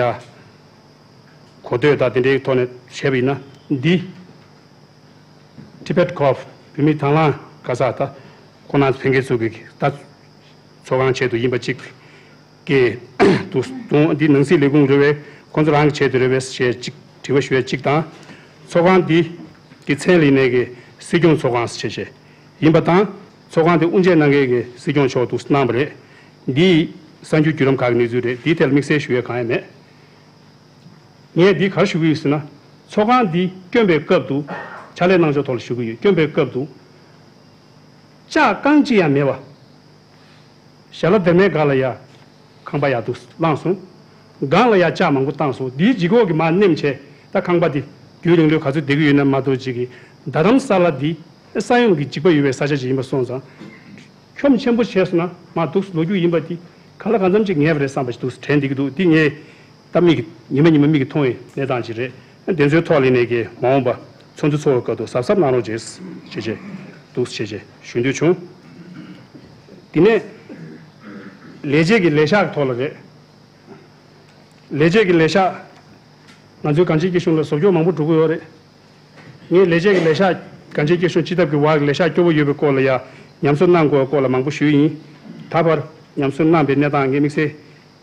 གོ་ཐོས་དང་དེ་འདྲའི་ཐོག་ནས་བྱས་པ་ཡིན་ན། འདི་Tibet Corps བོད་མི་དང་བླངས་ག་ས་ད་ཁོ་ན་ཕན་ཁེ་ཚུགས་ཀྱི་ད་ཚོགས་ཁང་ཆེད་དུ་ཡིན་པ་གཅིག་གི་འདུག་གསུངས། འདི་ནང་སྲིད་ལས་ཁུངས་རེད་པས། ཁོང་ཚོ་རང་གི་ཆེད་དུ་རེད་པས་ཞེས་གཅིག་དྲི་བ་ཞུ་ཡ་གཅིག་དང་། ཚོགས་ཁང་འདི་གི་མཚན་ལ་ཡིན་ནའི་གི་སྲིད་སྐྱོང་ཚོགས་ཁང་ཞེས་བྱས་ཡིན་པ་དང་། ཚོགས་ཁང་དེ་དབུ་འབྱེད་གནང་མཁན་གྱི་སྲིད་སྐྱོང་མཆོག་འདུག་གནང་བ་རེད། འདི་གསར་འགྱུར་བརྒྱུད་ལམ་ཁག་གི་གནས་ཚུལ་རེད། འདིའི་ཐད་ལ་དམིགས་བསལ་ཞུ་ཡ་གང་ཡང་མེད། ངས་འདི་ག་རེ་ཞུ་གི་ཡོད་ཟེར་ན། ཚོགས་ཁང་འདི་བསྐྱོན་པའི་སྐབས་དུ། ཕྱག་ལས་གནང་ཕྱོགས་ཐོག་ལ་ཞུ་གི་ཡོད། བསྐྱོན་པའི་སྐབས་དུ་ལྕགས་རྐང་གཅིག་ཡང་མེད་པ། ཞལ་ལག་སྡེར་མའི་སྒང་ལ་ཡ་ཁང་པ་ཡར་འདུག་བླངས་སོང་། སྒང་ལ་ཡ་ལྕགས་མང་པོ་བཏང་སོང་། འདིའི་ལྗིད་ཁོག་གིས་མར་མནན་བྱས། ད་ཁང་པ་འདི་རྒྱུན་རིང་ལོས་ག་ཚོད་བསྡད་ཀྱི་ཡོད་ན་མ་གཏོགས་ཅིག་གི་རྡ་རམ་ས་ལ་འདི་ས་ཡོམ་གྱི་འཇིགས་པ་ཡོད་པའི་ས་ཆ་ཅིག་ཡིན་པ་སོང་ཙང་། ཁྱོན་ཆེན་པོ་བྱས་སོང་ན་མར་འདུག་ལོ་རྒྱུས་ཡིན་པ་འདི་ག་ལ་གང་འཚམ་ཅིག་ངེས་པ་རེད་བསམ་པ་ཞིག་འདུག་དྲན་བསྡད་ཀྱི་འདུག་འདི་ངས་ད་མིག་གིས་ཉི་མ་ཉི་མ་མིག་གིས་མཐོང་བའི་གནས་སྟངས་ཅིག་རེད། དེ་ཚོའི་ཐོག་ལ་ནས་ཀྱི་མ་འོངས་པ་ཚོགས་འདུ་ཚོགས་པའི་སྐབས་དུ་གཟབ་གཟབ་གནང་རོགས་བྱེད་ཞེས་བྱས་འདུག་ཞེས་བྱས་ཞུ་འདོད་བྱུང་། དེ་ནས་ལས་བྱེད་ཀྱི་ལས་ཤག་གི་ཐོག་ལ་རེད། ལས་བྱེད་ཀྱི་ལས་ཤག་ང་ཚོའི་གངས་ཅན་སྐྱིད་གཤོངས་ལ་བཟོ་བཅོས་མང་པོ་འགྲོ་གི་ཡོད་རེད། ངས་ལས་བྱེད་ཀྱི་ལས་ཤག་གངས་ཅན་སྐྱིད་གཤོངས་སྤྱི་ཐབ་ཀྱི་བར་གྱི་ལས་ཤག་སྐྱོ་བོ་ཡོད་པའི་སྐོར་ལ་ཡང་ཉམས་གསོ་གནང་དགོས་པའི་སྐོར་ལ་མང་པོ་ཞུས་ཡིན། ད་བར་ཉམས་གསོ་གནང་པའི་གནས་སྟངས་ངས་དམིགས་བསལ་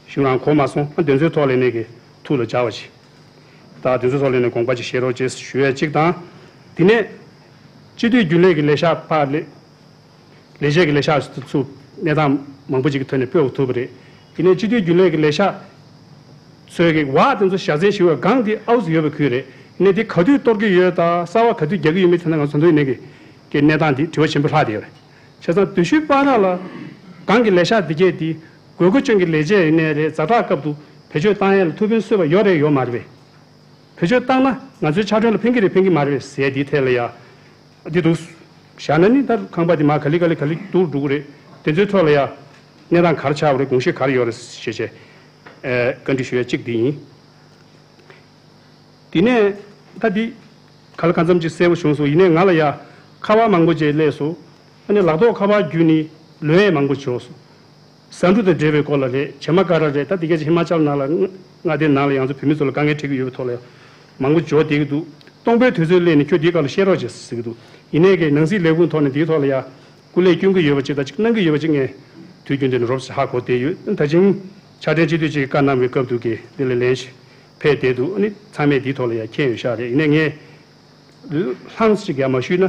ཞུ་རང་གོ་མ་སོང་། ཨ་དེ་ཚོའི་ཐོག་ལ་ནས་ཀྱི་ཐུགས་ལ་འཇགས་པ་ཞིག་ད་དེ་ཚོའི་ཐོག་ལ་ནས་དགོངས་པ་ཅིག་བཞེས་རོགས་ཅེས་ཞུ་ཡས་གཅིག་དང་། དེ་ནས་སྤྱི་འཐུས་རྒྱུན་ལས་ཀྱི་ལས་ཤག་ཕར་ལས་ལས་བྱེད་ཀྱི་ལས་ཤག་ཚུ་གནས་སྟངས་མང་པོ་ཅིག་གི་ཐོག་ནས་སྤོ་ཐུབ་པ་རེད། དེ་ནས་སྤྱི་འཐུས་རྒྱུན་ལས་ཀྱི་ལས་ཤག་ཚོའི་གི་བག་དེ་ཚོ་བཞག་ཚན་ཞུ་བའི་སྒང་དེ་ཨའུ་ཙི་ཡོད་པའི་ཁུལ་རེད། དེ་ནས་དེ་ག་དུས་གཏོར་གྱི་ཡོད་དང་གསར་བ་ག་དུས་རྒྱག་གི་ཡོད་མེད་དེ་ན་ང་ཚོ་འདུག་ནས་ཀྱི་གི་གནས་སྟངས་དེ་དྲི་བ་ཆེན་པོ་ལྷག་བསྡད་ཡོད་རེད། བྱས་ཙང་དུས་ཤུལ་བར་ན་ལ་སྒང་གི་ལས་ཤག་དེ་གས་དེ་དགོས་མཁོ་ཅན་གྱི་ལས་བྱེད་ཡིན་ནའི་རེད། ཛ་དྲག་སྐབས་དུ་བེད་སྤྱོད་བཏང་ཡས་ལ་ཐུགས་ཕན་གསོས་པ་ཡོད་རེད་ཡོད་མ་རེད་པས། བེད་སྤྱོད་བཏང་ན་ང་ཚོའི་ཕྱག་གྲོན་ལ་ཕན་གྱི་རེད་ཕན་གྱི་མ་རེད་པས་ཟེར་དེའི་ཐད་ལ་ཡ། འདི་འདུག་བཞག་ན་ནི་ད་ཁང་པ་འདི་མ་ག་ལེ་ག་ལེ་ག་ལེ་འདུག་འགྲོ་གི་རེད། དེ་ཚོའི་ཐོག་ལ་ཡ་གནས་སྟངས་ག་རེ་ཆགས་པ་རེད། དགོངས་གཞི་ག་རེ་ཡོད་རེད་ཞེས་བྱས་ཨེ་བཀའ་འདྲི་ཞུ་ཡ་གཅིག་འདི་ཡིན། དེ་ནས་ད་འདི་ག་ལ་གང་འཚམ་ཅིག་གསལ་པོ་བྱུང་སོང་། ཡིན་ནའི་ང་ལ་ཡ་ཁ་པར་མང་པོ་ཅིག་སླེབས་སོང་། ཨ་ནི་ལག་ཐོགས་ཁ་པར་བརྒྱུད་ནས་ལོན་ཡས་མང་པོ་བྱུང་སོང་། ཟ་འབྲུ་དང་འབྲེལ་བའི་སྐོར་ལ་རེད། བྱེ་མ་ཀ་ར་རེད། ད་འདི་ག་ཅིག་ཧི་མ་ཅལ་ནང་ལ་མངའ་སྡེ་ནང་ལ་ཡང་ཚོ་བོད་མི་ཚོ་ལ་དཀའ་ངལ་འཕྲད་ཀྱི་ཡོད་པའི་ཐོག་ལ་ཡང་མང་པོ་འབྱོར་བསྡད་ཀྱི་འདུག་སྟོང་པའི་དུས་ཚོད་སླེབས་ནས་ཁྱོད་འདིའི་སྐོར་ལ་བཤད་རོགས་བྱེད་ཟེར་གྱི་འདུག་ཡིན་ནའི་གི་ནང་སྲིད་ལས་ཁུངས་ཐོག་ནས་འདིའི་ཐོག་ལ་ཡང་སྐུ་ལས་སྐྱོན་གྱི་ཡོད་པ་ཅིག་དང་ཅིག་གནང་གི་ཡོད་པ་ཅིག་ངས་དུས་རྒྱུན་དུ་ནས་རོབ་ཙམ་ཧ་གོ་བསྡད་ཡོད། ད་ཅིང་ཕྱག་སྦྲེལ་སྤྱི་འཐུས་ཅིག་གིས་བཀའ་གནང་བའི་སྐབས་དུ་གི་འདི་ལ་ལན་ཞིག་ཕེབས་བསྡད་འདུག་ཨ་ནི་ཚང་མས་འདིའི་ཐོག་ལ་ཡང་མཁྱེན་ཡོད་ཤག་རེད། ཡིན་ནའི་ངས་ལྷངས་ཅིག་ཡང་མ་ཞུས་ན་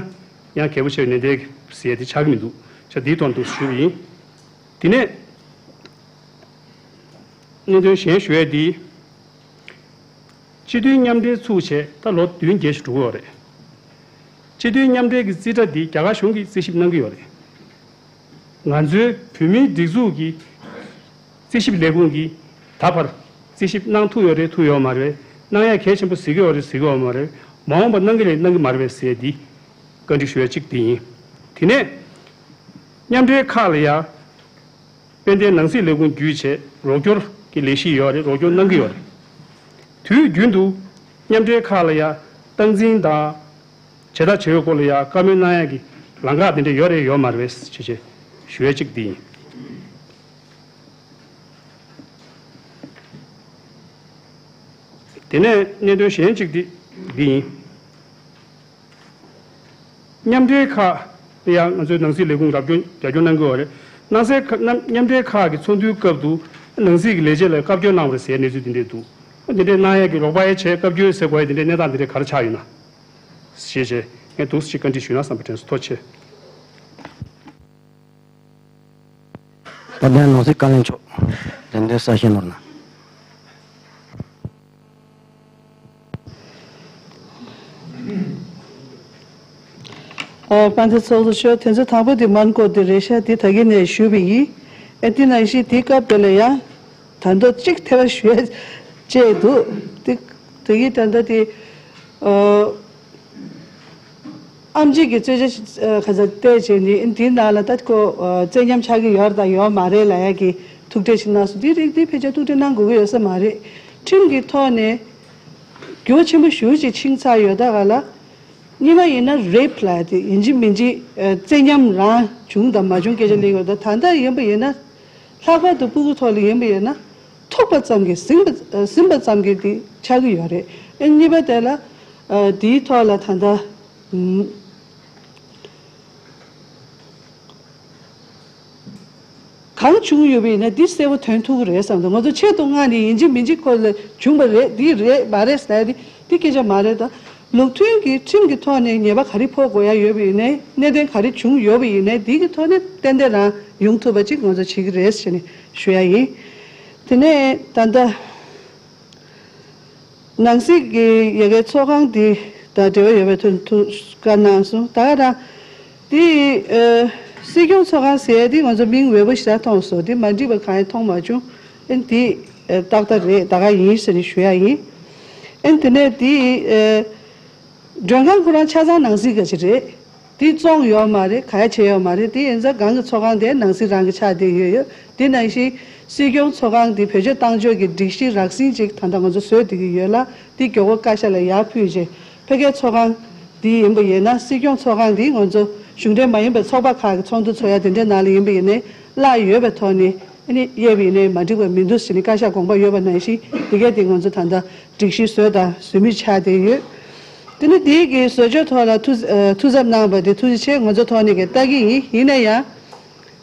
ཡང་གལ་པོ་ཆེ་བའི་ནན་ཏན་ཟེར་ཡ་དེ་ཆགས་ཀྱི་མི་འདུག་ཅག་འདིའི་ཐོག་འདུག་ཞུས་པ་ཡིན། དེ་ནས་གནད་དོན་གཞན་ཞུ་ཡ་དེ། སྤྱི་འཐུས་མཉམ་འབྲེལ་ཚུགས་བྱས་ད་ལོ་བདུན་བརྒྱད་ཞིག་འགྲོ་གི་ཡོད་རེད། སྤྱི་འཐུས་མཉམ་འབྲེལ་གྱི་རྩིས་ཁྲ་འདི་རྒྱ་གར་གཞུང་གིས་རྩིས་ཞིབ་གནང་གི་ཡོད་རེད། ང་ཚོའི་བོད་མིའི་སྒྲིག་འཛུགས་ཀྱི་རྩིས་ཞིབ་ལས་ཁུངས་ཀྱིས་ད་བར་རྩིས་ཞིབ་གནང་ཐུབ་ཡོད་རེད་ཐུབ་ཡོད་མ་རེད། གནང་ཡ་གལ་ཆེན་པོ་གཟིགས་ཀྱི་ཡོད་རེད་གཟིགས་ཀྱི་ཡོད་མ་རེད། མ་འོངས་པ་གནང་གི་རེད་གནང་གི་མ་རེད་ཟེར་འདི་བཀའ་འདྲི་ཞུ་ཡ་གཅིག་འདི་ཡིན། དེ་ནས་མཉམ་འབྲེལ་ཁག་ལ་ཡ་དཔལ་ལྡན་ནང་སྲིད་ལས་ཁུངས་བརྒྱུད་བྱས་རོགས་སྐྱོར་གྱི་ལས་གཞི་ཡོད་རེད། རོགས་སྐྱོར་གནང་གི་ཡོད་རེད། དུས་རྒྱུན་དུ་མཉམ་འབྲེལ་ཁག་ལ་ཡ་སྟངས་འཛིན་དང་། བྱེད་ཐབས་བྱེད་པའི་སྐོར་ལ་ཡང་བཀའ་མོལ་གནང་ཡག་གི་ལམ་ཁ་དེ་འདྲ་ཡོད་རེད་ཡོད་མ་རེད་ཅེས་ཞུ་ཡ་གཅིག་འདི་ཡིན། དེ་ནས་གནད་དོན་གཞན་གཅིག་འདི་འདི་ཡིན། མཉམ་འབྲེལ་ཁག་ལ་ཡང་ང་ཚོའི་ནང་སྲིད་ལས་ཁུངས་རྒྱབ་སྐྱོར་རྒྱབ་སྐྱོར་གནང་གི་ཡོད་རེད། ནང་སྲིད་ཁ་མཉམ་མཉམ་འབྲེལ་ཁག་གི་ཚོགས་འདུའི་སྐབས་སུ་ནང་སྲིད་ཀྱི་ལས་བྱེད་ལ་བཀའ་བཀྱོན་གནང་བ་རེད་ཟེར་གནས་ཚུལ་འདི་འདྲས་འདུག་འདི་འདྲས་གནང་ཡག་གི་རོགས་པ་ཡང་བྱས་བཀའ་བཀྱོན་ཟེར་དགོས་ཡ་འདི་འདྲས་གནས་སྟངས་འདི་འདྲས་ག་རེ་ཆགས་ཡོད་ན། ཞེས་བྱས་ངས་འདུག་ཅིག་བཀའ་འདྲི་ཞུས་ན་བསམ་པ་དྲན་སོང་། ཐུགས་རྗེ་ཆེ། དཔལ་ལྡན་ནང་སྲིད་བཀའ་བློན་མཆོག་ལན་འདེབས་གསལ་བཤད་གནང་རོགས་གནང་། ཨ། དཔལ་ལྡན་ཚོགས་གཙོ་མཆོག་དོན་ཚན་དང་པོ་དེ་མར་འགོ་དེ་རེད་ཤག་དེ་ད་གིན་ནས་ཞུས་པ་ཡིན། ཨེ་དེ་ནང་བཞིན་དེའི་སྐབས་དེ་ལ་ཡང་ད་དུང་གཅིག་ཐེ་བ་ཞུ་ཡ་བཅས་འདུག་དེ་དེ་གི་ད་ལྟ་དེ་ཨ། ཨེམ་ཆི་གི་རྩོད་གཞི་ཨ་ག་ཚོད་བལྟས་བྱས་ནས་འདིའི་ནང་ལ་ད་ཁོ་ཨ་བཙན་ཉམས་ཆགས་ཀྱི་ཡོད་རེད་དང་ཡོད་མ་རེད་ལབ་ཡ་གི་ཐུག་འཕྲད་ཞིག་གནང་སོང་། འདི་རིགས་འདི་ཕལ་ཆེར་ཐུག་འཕྲད་གནང་དགོས་ཀྱི་ཡོད་ས་མ་རེད། ཁྲིམས་ཀྱི་ཐོག་ནས་འགྱུར་བ་ཆེན་པོ་ཞེ་པོ་ཅིག་ཕྱིན་ཚར་ཡོད་ད་ག་ལ། གཉིས་པ་ཡིན་ན་རེབ་ལབ་ཡ་དེ་ཡིན་གཅིག་མིན་གཅིག་ཨ་བཙན་ཉམས་རང་བྱུང་དང་མ་བྱུང་སྐད་ཆ་གླེང་ཡོད་ད། ད་ལྟ་ཡིན་པ་ཡིན་ན་ལྷག་པར་དུ་སྤུ་གུ་ཐོག་ལ་ཡིན་པ་ཡིན་ན་ཐུག་པ་ཙམ་གྱིས་ཟིན་པ་ཨ་ཟིན་པ་ཙམ་གྱིས་དེ་ཆགས་ཀྱི་ཡོད་རེད། ཨ་གཉིས་པ་དེ་ལ་ཨ་དེའི་ཐོག་ལ་ད་ལྟ་ཨམ། གང་བྱུང་ཡོད་པ་ཡིན་ན་འདི་གསལ་པོ་ཐོན་ཐུབ་ཀྱི་རེད་བསམ་འདུག་ང་ཚོ་ཆེད་དུ་མངགས་ནས་ཡིན་གཅིག་མིན་གཅིག་ཁོ་ལ་བྱུང་བ་རེད་འདི་རེད་མ་རེད་ཟེར་ཡ་འདི་འདི་སྐད་ཆ་མ་རེད་ད། ལུགས་མཐུན་གྱི་ཁྲིམས་ཀྱི་ཐོག་ནས་ཉེས་པ་ག་རེ་ཕོག་དགོས་ཡ་ཡོད་པ་ཡིན་ནའི་གནད་དོན་ག་རེ་བྱུང་ཡོད་པ་ཡིན་ནའི་འདི་གི་ཐོག་ནས་ཏན་ཏན་རང་ཡོང་ཐུབ་པ་ཅིག་ང་ཚོ་བྱེད་ཀྱི་རེད་ཟེར་ནས་ཞུ་ཡ་ཡིན། དེ་ནས་ད་ལྟ། ནང་སྲིད་ཀྱི་ཡ་གའི་ཚོགས་ཁང་འདི་དང་འབྲེལ་བ་ཡོད་པའི་ཐོག་ཐུགས་བཀའ་གནང་སོང་ད་ག་རང་། འདི་ཨ་སྲིད་སྐྱོང་ཚོགས་ཁང་ཟེར་ཡ་འདི་ང་ཚོ་མིང་འོས་པོ་ཞེ་དྲག་མཐོང་སོང་། འདི་མ་འགྲིག་པ་གང་ཡང་མཐོང་མ་བྱུང་། ཨ་འདི་ཨ་ཏག་ཏག་རེད་ད་ག་ཡིན་ཟེར་ནས་ཞུ་ཡ་ཡིན། ཨ་དེ་ནས་འདི་ཨ་མགྲོན་ཁང་ཁོ་རང་ཆ་ཚང་ནང་སྲིད་ག་ཅིག་རེད། དེ་བཙོང་ཡོད་མ་རེད། ག་ཡ་བྱས་ཡོད་མ་རེད། དེ་ཡིན་ཙང་གང་གི་ཚོགས་ཁང་དེ་ནང་སྲིད་རང་གི་ཆགས་བསྡད་ཡོད་ཡོད། དེ་ནང་བཞིན་སྲིད་སྐྱོང་ཚོགས་ཁང་དེ་བེད་སྤྱོད་བཏང་ཕྱོགས་ཀྱི་སྒྲིག་གཞི་རགས་ཟིན་ཅིག་ད་ལྟ་ང་ཚོ་བཟོས་བསྡད་ཀྱི་ཡོད་ལ་དེ་མགྱོགས་པོ་བཀའ་ཤག་ལ་ཡར་ཕུལ་རྗེས་ཕ་གིའི་ཚོགས་ཁང་དེ་ཡིན་པ་ཡིན་ན་སྲིད་སྐྱོང་ཚོགས་ཁང་དེ་ང་ཚོ་གཞུང་འབྲེལ་མ་ཡིན་པའི་ཚོགས་པ་ཁག་གི་ཚོགས་འདུ་ཚོགས་ཡ་དེ་འདྲའི་ནང་ལ་ཡིན་པ་ཡིན་ནའི་གླ་ཡོད་པའི་ཐོག་ནས་ཨ་ནི་གཡས་པ་ཡིན་ནའི་མ་འགྲིག་པ་མི་འདུག་ཟེར་ནས་བཀའ་ཤག་དགོངས་པ་ཡོད་པ་ནང་བཞིན་དེ་གས་དེ་ང་ཚོ་ད་ལྟ་སྒྲིག་གཞི་བཟོས་དང་བཟོ་མུས་ཆགས་བསྡད་ཡོད། དེ་ནི་དེའི་གི་བཟོ་བཅོས་ཐོག་ལ་ཐུགས་ཨ་ཐུགས་འཚབ་གནང་བ་དེ་ཐུགས་རྗེ་ཆེ་ང་ཚོ་ཐོག་ནས་གི་ལྟ་གི་ཡིན། ཡིན་ན་ཡང་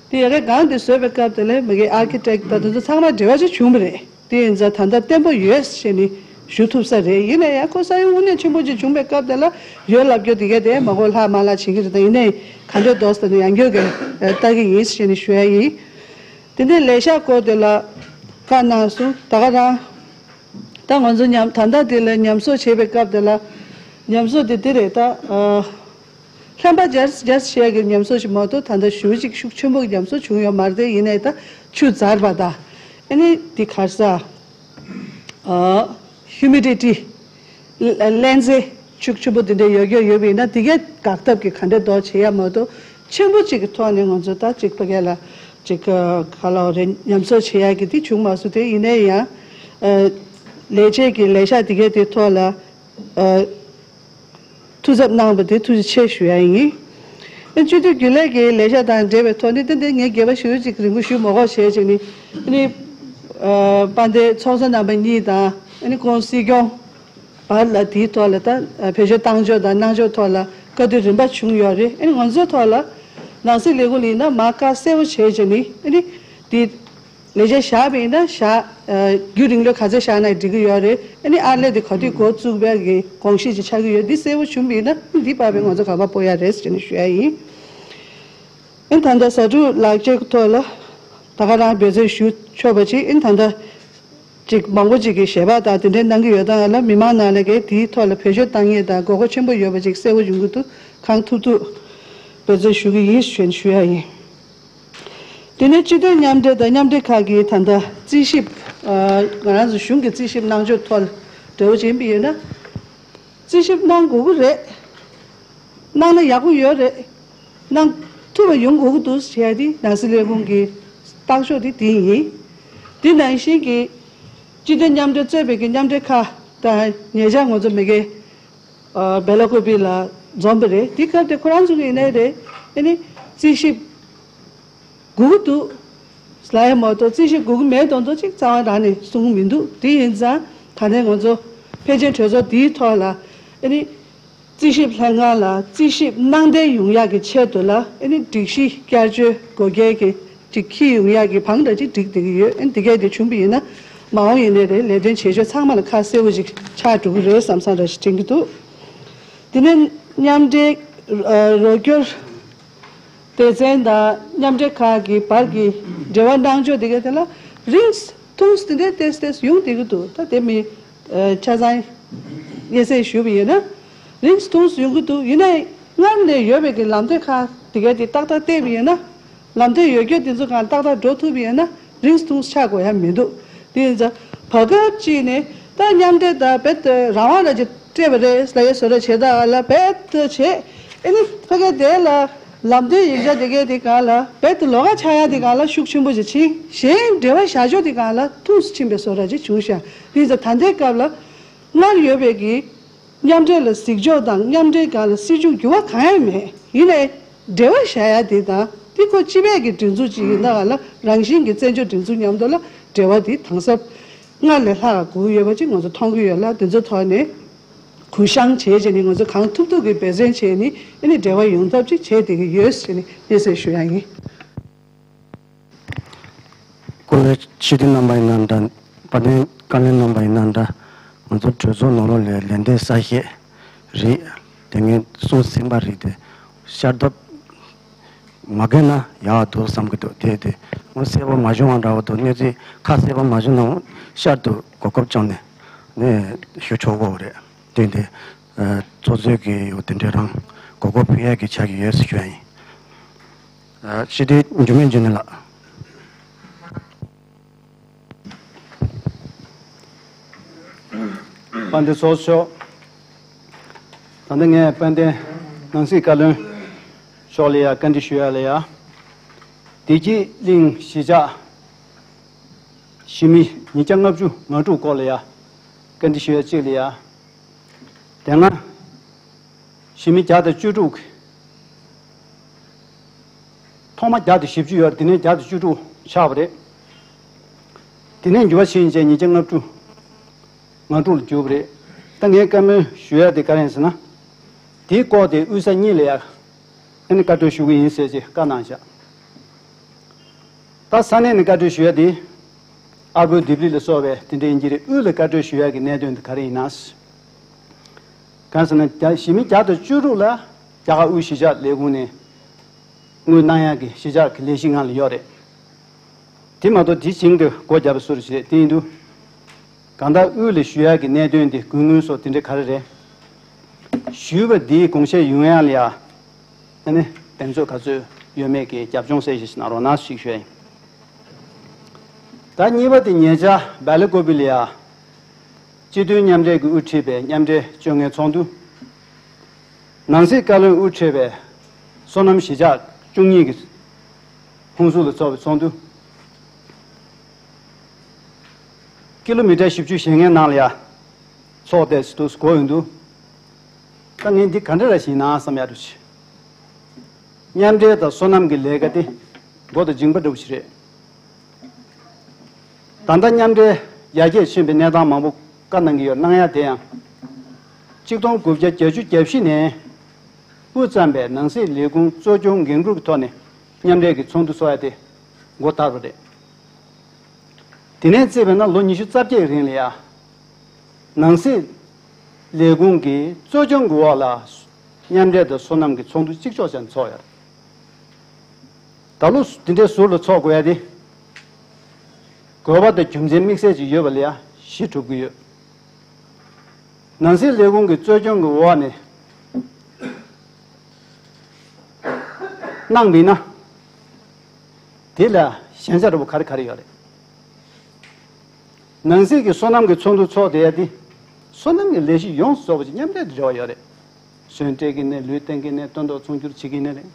དེ་ཡ་གའི་སྒང་དེ་བཟོས་པའི་སྐབས་དེ་ལ་མ་གི་ཨར་ཀི་ཊེག་དང་དེ་ཚོ་ཚང་མ་འབྲེལ་བ་ཅིག་བྱུང་བ་རེད། དེ་ཡིན་ཙང་ད་ལྟ་བརྟན་པོ་ཡོད་ཞེས་ནི་ཞུ་ཐུབ་ས་རེད། ཡིན་ན་ཡང་ཁོ་ས་ཡོམ་དངོས་གནས་ཆེན་པོ་ཅིག་བྱུང་བའི་སྐབས་དེ་ལ་ཡོད་ལབ་རྒྱུ་དེ་གས་དེ་མ་གོ་ལྷག་མ་ལྷག་བྱེད་ཀྱི་རེད། ད་ཡིན་ནའི་ག་འདྲས་འདུག་ཟེར་ནས་ཡང་བསྐྱར་གི་ལྟ་གི་ཡིན་ཞེས་ནི་ཞུ་ཡ་ཡིན། དེ་ནས་ལས་ཤག་སྐོར་དེ་ལ་བཀའ་གནང་སོང་ད་ག་རང་། ད་ང་ཚོ་ཉམས་ད་ལྟ་དེ་ལ་ཉམས་གསོ་བྱེད་པའི་སྐབས་དེ་ལ་ཉམས་གསོ་དེ་དེ་རེད་ད། ཨ་ལྷན་པ་སྦྱར་སྦྱར་བྱས་ཀྱི་ཉམས་གསོ་ཞིག་མ་གཏོགས་ད་ལྟ་ཞུ་ཅིག་ཤུགས་ཆེན་པོ་གི་ཉམས་གསོ་བྱུང་ཡོད་མ་རེད། ཡིན་ནའི་ད་ཆུ་འཛར་བ་དང་ཨ་ནི་དེ་གར་ས་ཨ་ཧིའུ་མི་ཌི་ཊི་རླན་རྫས་ཤུགས་ཆེན་པོ་དེ་འདྲ་ཡོད་རྒྱུ་ཡོད་པ་ཡིན་ན་དེ་གའི་འགག་ཐབས་ཀྱི་ག་འདྲ་འདོགས་བྱེད་ཡ་མ་གཏོགས་ཆེན་པོ་ཅིག་གི་ཐོག་ནས་ང་ཚོ་ད་ཅིག་ཕ་གི་ལ་ཅིག་ག་ལ་རེ་ཉམས་གསོ་བྱེད་ཡ་གི་དེ་བྱུང་མ་སོང་། དེ་ཡིན་ནའི་ཡང་ཨ་ལས་བྱེད་ཀྱི་ལས་ཤག་དེ་གའི་དེ་ཐོག་ལ་ཨ། ཐུགས་འཚབ་གནང་བ་དེ་ཐུགས་རྗེ་ཆེ་ཞུ་ཡ་ཡིན། ཨ་སྤྱི་འཐུས་རྒྱུན་ལས་ཀྱི་ལས་ཤག་དང་འབྲེལ་བའི་ཐོག་ནས་ཏན་ཏན་ངས་རྒྱས་པ་ཞུ་ཅིག་རིང་པོ་ཞུ་མ་དགོས་བྱས་ཅིག་ནི་ཨ་ནི་ཨ་དཔལ་ལྡན་ཚོགས་གཙོ་རྣམ་པ་གཉིས་དང་ཨ་ནི་ཁོང་སྲིད་སྐྱོང་བར་ལ་དེའི་ཐོག་ལ་ད་ཨ་བེད་སྤྱོད་བཏང་ཕྱོགས་དང་གནང་ཕྱོགས་ཐོག་ལ་བཀའ་བསྡུར་རིམ་པ་བྱུང་ཡོད་རེད། ཨ་ནི་ང་ཚོའི་ཐོག་ལ་ནང་སྲིད་ལས་ཁུངས་ལ་ཡིན་ན་མར་བཀའ་གསལ་པོ་བྱས་ཅིག་ནི་ཨ་ནི་དེ། ལས་བྱེད་བཞག་པ་ཡིན་ན་བཞག་ཨ་རྒྱུན་རིང་ལོས་ག་ཚོད་བཞག་ན་འགྲིག་གི་ཡོད་རེད། ཨ་ནི་ཨར་ལས་དེ་ག་དུས་འགོ་བཙུགས་པའི་གི་དགོངས་གཞི་ཅིག་ཆགས་ཀྱི་ཡོད། འདི་གསལ་པོ་བྱུང་བ་ཡིན་ན་འདི་བར་བའི་ང་ཚོ་ག་པར་སྤོ་ཡ་རེད་ཟེར་ནས་ཞུ་ཡ་ཡིན། ཨ་ནི་ད་ལྟ་ཟ་འབྲུ་ལག་འཁྱེར་ཐོག་ལ་ད་ག་རང་འབད་བརྩོན་ཞུ་ཆོག་པ་ཅིག་ཨ་ནི་ད་ལྟ་ཅིག་མང་པོ་ཅིག་གིས་ཞལ་པར་དང་དེ་འདྲའི་གནང་གི་ཡོད་སྟངས་ལ་མི་མང་ནང་ལ་གས་དེའི་ཐོག་ལ་བེད་སྤྱོད་བཏང་ཡས་དང་དགོས་མཁོ་ཆེན་པོ་ཡོད་པ་ཅིག་གསལ་པོ་ཡོང་གི་འདུག་གང་ཐུབ་ཐུབ་འབད་བརྩོན་ཞུ་གི་ཡིན་ཞེས་ཞུ་ཡ་ཡིན། དེ་ནས་སྤྱི་མཐུན་མཉམ་འབྲེལ་དང་མཉམ་འབྲེལ་ཁག་གིས་ད་ལྟ་རྩིས་ཞིབ་ཨ་ང་རང་ཚོ་གཞུང་གི་རྩིས་ཞིབ་གནང་ཕྱོགས་ཐོག་འབྲེལ་བ་བྱེད་པ་ཡིན་ན་རྩིས་ཞིབ་གནང་དགོས་ཀྱི་རེད། གནང་ན་ཡག་པོ་ཡོད་རེད། གནང་ཐུབ་པ་ཡོང་དགོས་ཀྱི་འདུག་ཟེར་ཡ་དེ་ནང་སྲིད་ལས་ཁུངས་ཀྱི་བརྟག་ཕྱོགས་དེ་དེ་ཡིན། དེ་ནང་བཞིན་གྱི་སྤྱི་མཐུན་མཉམ་འབྲེལ་གཙོས་པའི་གི་མཉམ་འབྲེལ་ཁག་དང་ཉེ་ཆར་ང་ཚོ་མི་སྒེར། ཨ་སྦེ་ལ་ཀོ་པི་ལ་འཛོམས་པ་རེད། དེ་སྐབས་དེ་ཁོ་རང་ཚོ་གི་ཡིན་ནའི་རེད། ཨ་ནི་རྩིས་ཞིབ་དགོས་ཀྱི་འདུག་ལབ་ཡ་མ་གཏོགས་རྩིས་ཞིབ་དགོས་ཀྱི་མེད་མདོག་མདོག་ཅིག་རྩ་བ་རང་ནས་གསུང་གི་མི་འདུག་དེ་ཡིན་ཙང་ད་ནས་ང་ཚོ་ཕལ་ཆེར་གྲོས་ཚོགས་འདིའི་ཐོག་ལ་ཨ་ནི་རྩིས་ཞིབ་ལྷན་ཁང་ལ་རྩིས་ཞིབ་གནང་བདེ་ཡོང་ཡག་གི་ཆེད་དུ་ལ་ཨ་ནི་སྒྲིག་གཞི་བསྐྱར་བཅོས་དགོས་གལ་གྱི་ཅིག་འཁྱེར་ཡོང་ཡག་གི་བང་འདྲ་ཅིག་སྒྲིག་བསྡད་ཀྱི་ཡོད། ཨ་ནི་འདི་གས་དེ་བྱུང་བ་ཡིན་ན་མ་འོངས་ཡིན་ནའི་རེད། ལས་དོན་བྱེད་ཕྱོགས་ཚང་མ་ལ་ཁ་གསལ་པོ་ཅིག་ཆགས་འགྲོ་གི་རེད་བསམ་བསམ་འདྲ་ཞིག་དྲན་གྱི་འདུག་དེ་ནས་མཉམ་འབྲེལ་ཨ་རོགས་སྐྱོར་སྡེ་ཚན་དང་མཉམ་འབྲེལ་ཁག་གི་བར་གྱི་འབྲེལ་བ་གནང་ཕྱོགས་དེ་གས་དེ་ལ་རིང་ཐུང་དེ་འདྲའི་ཏེས་ཏེས་ཡོང་བསྡད་ཀྱི་འདུག་ད་དེ་མི་ཨ་ཆ་ཚང་སྙན་སེང་ཞུས་པ་ཡིན་ན་རིང་ཐུང་ཡོང་གི་འདུག་ཡིན་ནའི་སྔར་ནས་ཡོད་པའི་གི་ལམ་སྟོན་ཁག་དེ་གས་དེ་ཏག་ཏག་བལྟས་པ་ཡིན་ན། ལམ་སྟོན་ཡོད་རྒྱུ་དེ་ཚོ་གང་ཏག་ཏག་འགྲོ་ཐུབ་པ་ཡིན་ན་རིང་ཐུང་ཆགས་དགོས་ཡ་མི་འདུག་དེ་ཡིན་ཙང་བར་སྐབས་གཅིག་ནས་ད་མཉམ་འབྲེལ་དང་རྦད་དེ་རང་དབང་རང་བཞིན་སྤྲད་པ་རེད་ལབ་ཡ་བཟོ་འདྲ་བྱེད་ད་ལ་རྦད་དེ་བྱེད། ཨེ་ནི་ཕ་གི་དེ་ལ་ལམ་སྟོན་ཡིག་ཆ་དེ་གའི་དེ་ག་ལ་རྦད་དེ་ལོགས་ཀ་ཆགས་ཡ་དེ་ག་ལ་ཤུགས་ཆེན་པོ་ཞིག་ཕྱིན། གཞན་འབྲེལ་བ་བཞག་ཕྱོགས་དེ་ག་ལ་ཐུགས་སུ་ཕྱིན་པའི་བཟོ་འདྲ་ཅིག་བྱུང་ཤག་དེ་ཚོ་ད་ལྟའི་སྐབས་ལ་སྔར་ཡོད་པའི་གི་མཉམ་འབྲེལ་ལ་གཟིགས་ཕྱོགས་དང་མཉམ་འབྲེལ་སྒང་ལ་སྲིད་བྱུས་འགྱུར་བ་གང་ཡང་མེད། ཡིན་ནའི་འབྲེལ་བ་བཞག་ཡ་དེ་དང་དེ་ཁོ་སྤྱི་པའི་གི་སྒྲིག་འཛུགས་ཅིག་ཡིན་ད་ག་ལ་རང་བཞིན་གྱི་བཙན་བྱོལ་སྒྲིག་འཛུགས་མཉམ་དུ་ལ་འབྲེལ་བ་དེ་དམ་ཟབ་སྔར་ལས་ལྷག་དགོས་ཡོད་པ་ཅིག་ང་ཚོ་མཐོང་གི་ཡོད་ལ། དེ་ཚོའི་ཐོག་ནས་གུ་བཤངས་བྱས་བྱས་ནས་ང་ཚོ་གང་ཐུབ་ཐུབ་ཀྱིས་འབད་བརྩོན་བྱས་ནས་ཨ་ནི་འབྲེལ་བ་ཡོང་ཐབས་ཅིག་བྱས་བསྡད་ཀྱི་ཡོད་ཟེར་ནས་སྙན་སེང་ཞུ་ཡ་ཡིན། སྐུ་ངོ་སྤྱི་འཐུས་རྣམ་པ་ཡིན་ན་འདྲ། དཔལ་ལྡན་བཀའ་བློན་རྣམ་པ་ཡིན་ན་འདྲ། ང་ཚོ་གྲོས་ཚོགས་ནང་ལོགས་ལ་ལན་འདེབས་གསལ་བཤད་རེད། དེ་ངས་གསུང་ཟིན་པ་རེད་དེ། བཤད་ཐབས་མ་དགོས་ན་ཡག་འདུག་བསམ་གྱི་འདུག་དེ་དེ་ངོ་གསལ་པོ་མ་བྱུང་བ་འདྲ་བོ་འདུག་གནས་ཚུལ་ཁ་གསལ་པོ་མ་བྱུང་ན་ཤར་དུ་གོ་སྐབས་བཅངས་ནས་ནས་ཞུ་ཆོག་གོ་རེད། དེ་འདི་ཚོགས་གཙོས་ཀྱི་ཡོད་དེ་འདྲའི་རང་གོ་སྐབས་ཕུལ་ཡས་ཀྱི་ཆ་གི་ཡོད་ཟེར་ཞུ་ཡ་ཡིན། ཨ། སྤྱི་འཐུས་འཇིགས་མེད་འཇིགས་མེད་ལགས། དཔལ་ལྡན་ཚོགས་གཙོ་མཆོག་ད་ལྟ་ངས་དཔལ་ལྡན་ནང་སྲིད་བཀའ་བློན་མཆོག་ལ་ཡ་བཀའ་འདྲི་ཞུ་ཡ་ལ་ཡ། བདེ་སྐྱིད་གླིང་གཞིས་ཆགས་གཞིས་མི་ཉིས་བརྒྱ་ལྔ་བཅུ་ང་དྲུག་སྐོར་ལ་ཡ་བཀའ་འདྲི་ཞུ་ཡ་གཅིག་ལ་ཡ། དེ་སྔ་གཞིས་མི་བརྒྱ་དང་བཅུ་དྲུག་གི་ཐོག་མ་བརྒྱ་དང་བཞི་བཅུ་ཡོད་རེད། དེ་ནས་བརྒྱ་དང་བཅུ་དྲུག་ཆགས་པ་རེད། དེ་ནས་འགྱུར་བ་ཕྱིན་རྗེས་ཉིས་བརྒྱ་ལྔ་བཅུ་ང་དྲུག་ལ་གྱུར་པ་རེད། ད་ངས་བཀའ་མོལ་ཞུ་ཡ་དེ་ག་རེ་ཡིན་ཟེར་ན། དེའི་སྐོར་དེ་དབུས་ས་གཉིས་ལ་ཡ་ཨ་ནི་བཀའ་འཁྲོལ་ཞུ་གི་ཡིན་ཟེར་ཅིག་བཀའ་གནང་བཞག་ད་ས་གནས་ནས་བཀའ་འཁྲོལ་ཞུ་ཡ་དེ་ཨར་པོ་ལྡི་ལི་ལ་སོགས་པའི་དེ་འདྲ་ཡིན་གྱི་རེད། དབུས་ལ་བཀའ་འཁྲོལ་ཞུ་ཡ་གི་གནད་དོན་དེ་ག་རེ་ཡིན་ན། གང་ཟེར་ན་རྒྱ་གཞིས་མི་བརྒྱ་དང་བཅུ་དྲུག་ལ་རྒྱ་གར་དབུས་གཞིས་ཆགས་ལས་ཁུངས་ནས་དངུལ་གནང་ཡ་གི་གཞིས་ཆགས་ཀྱི་ལས་གཞི་ངང་ལ་ཡོད་རེད། དེ་མ་གཏོགས་དེ་བྱིངས་དེ་སྒོ་བརྒྱབ་པ་སུ་རེད་ཞེས་དེ་ཡིན་དུས། གང་ལྟར་དབུས་ལ་ཞུ་ཡག་གི་གནད་དོན་དེ་དགོས་དངུལ་སོགས་དེ་འདྲ་ག་རེ་རེད། ཞུས་པ་འདིའི་དགོངས་བཞེས་ཡོང་ཡག་ལ་ཡ། ཨ་ནི་གདེང་ཚོད་ག་ཚོད་ཡོད་མེད་ཀྱི་རྒྱབ་ལྗོངས་གསལ་བཤད་ཞིག་གནང་རོགས་གནང་ཞིག་ཞུ་ཡ་ཡིན། ད་གཉིས་པ་དེ་ཉེ་ཆར་སྦེལ་ཀོབ་ལ་ཡ། སྤྱི་མཐུན་མཉམ་འབྲེལ་གྱིས་དབུ་ཁྲིད་པའི་མཉམ་འབྲེལ་བཅོ་ལྔའི་ཚོགས་འདུ། ནང་སྲིད་བཀའ་བློན་དབུ་ཁྲིད་པའི་བསོད་ནམས་གཞིས་ཆགས་བཅུ་གཉིས་ཀྱི་ཧུན་སུར་ལ་ཚོགས་པའི་ཚོགས་འདུ། ཀི་ལོ་མི་ཊར་བཞི་བཅུ་ཞེ་ལྔའི་ནང་ལ་ཡ་ཚོགས་ཏེ་སི་ཏུ་སི་གོ་ཡོང་དུས། ད་ངས་འདི་ག་འདྲ་ར་ཞིག་ཡིན་ན་བསམ་ཡ་འདུག་ཅི། མཉམ་འབྲེལ་དང་བསོད་ནམས་ཀྱི་ལས་ཀ་དེ་མགོ་དང་མཇིང་པ་འདྲ་བོ་ཞིག་རེད། ད་ལྟ་མཉམ་འབྲེལ་ཡར་རྒྱས་ཕྱིན་པའི་གནས་སྟངས་མང་པོ་བཀའ་གནང་གི་ཡོད། གནང་ཡ་དེ་ཡང་། གཅིག་སྟོང་དགུ་བརྒྱ་བརྒྱད་ཅུ་གྱ་བཞི་ནས་དབུ་བརྩམས་པའི་ནང་སྲིད་ལས་ཁུངས་གཙོ་སྐྱོང་འགན་འཁུར་གྱི་ཐོག་ནས་མཉམ་འབྲེལ་གྱི་ཚོགས་འདུ་ཚོགས་ཡ་དེ་འགོ་བསྟར་བ་རེད། དེ་ནས་བརྩིས་པས་ན་ལོ་ཉི་ཤུ་རྩ་བརྒྱད་རིང་ལ་ཡ། ནང་སྲིད་ལས་ཁུངས་ཀྱི་གཙོ་སྐྱོང་གི་འོག་ལ་མཉམ་འབྲེལ་དང་བསོད་ནམས་ཀྱི་ཚོགས་འདུ་གཅིག་ལྕོགས་ཅན་ཚོགས་ཡོད་རེད། ད་ལོ་འདི་འདྲའི་ཟུར་ལ་ཚོགས་དགོས་ཡ་དེ། དགོས་པ་དང་རྒྱུ་མཚན་དམིགས་བསལ་ཅིག་ཡོད་པ་ལ་ཡ་གཞི་གྲུབ་ཀྱི་ཡོད། ནང་སྲིད་ལས་ཁུངས་ཀྱི་གཙོ་སྐྱོང་གི་འོག་ནས་གནང་མིན་ན། དེ་ལ་ཞན་ཆ་འདྲ་པོ་ག་རེ་ག་རེ་ཡོད་རེད། ནང་སྲིད་ཀྱི་བསོད་ནམས་ཀྱི་ཚོགས་འདུ་ཚོགས་བསྡད་ཡ་དེ། བསོད་ནམས་ཀྱི་ལས་གཞི་ཡོངས་སུ་རྫོགས་པ་ཅིག་མཉམ་འབྲེལ་དུ་འབྲེལ་བ་ཡོད་རེད། ཟོན་སྤྲད་ཀྱི་ནས་ལུད་བཏང་གི་ནས་སྟོན་ཐོག་ཚོང་སྒྱུར་བྱེད་ཀྱི་ནས་རེད།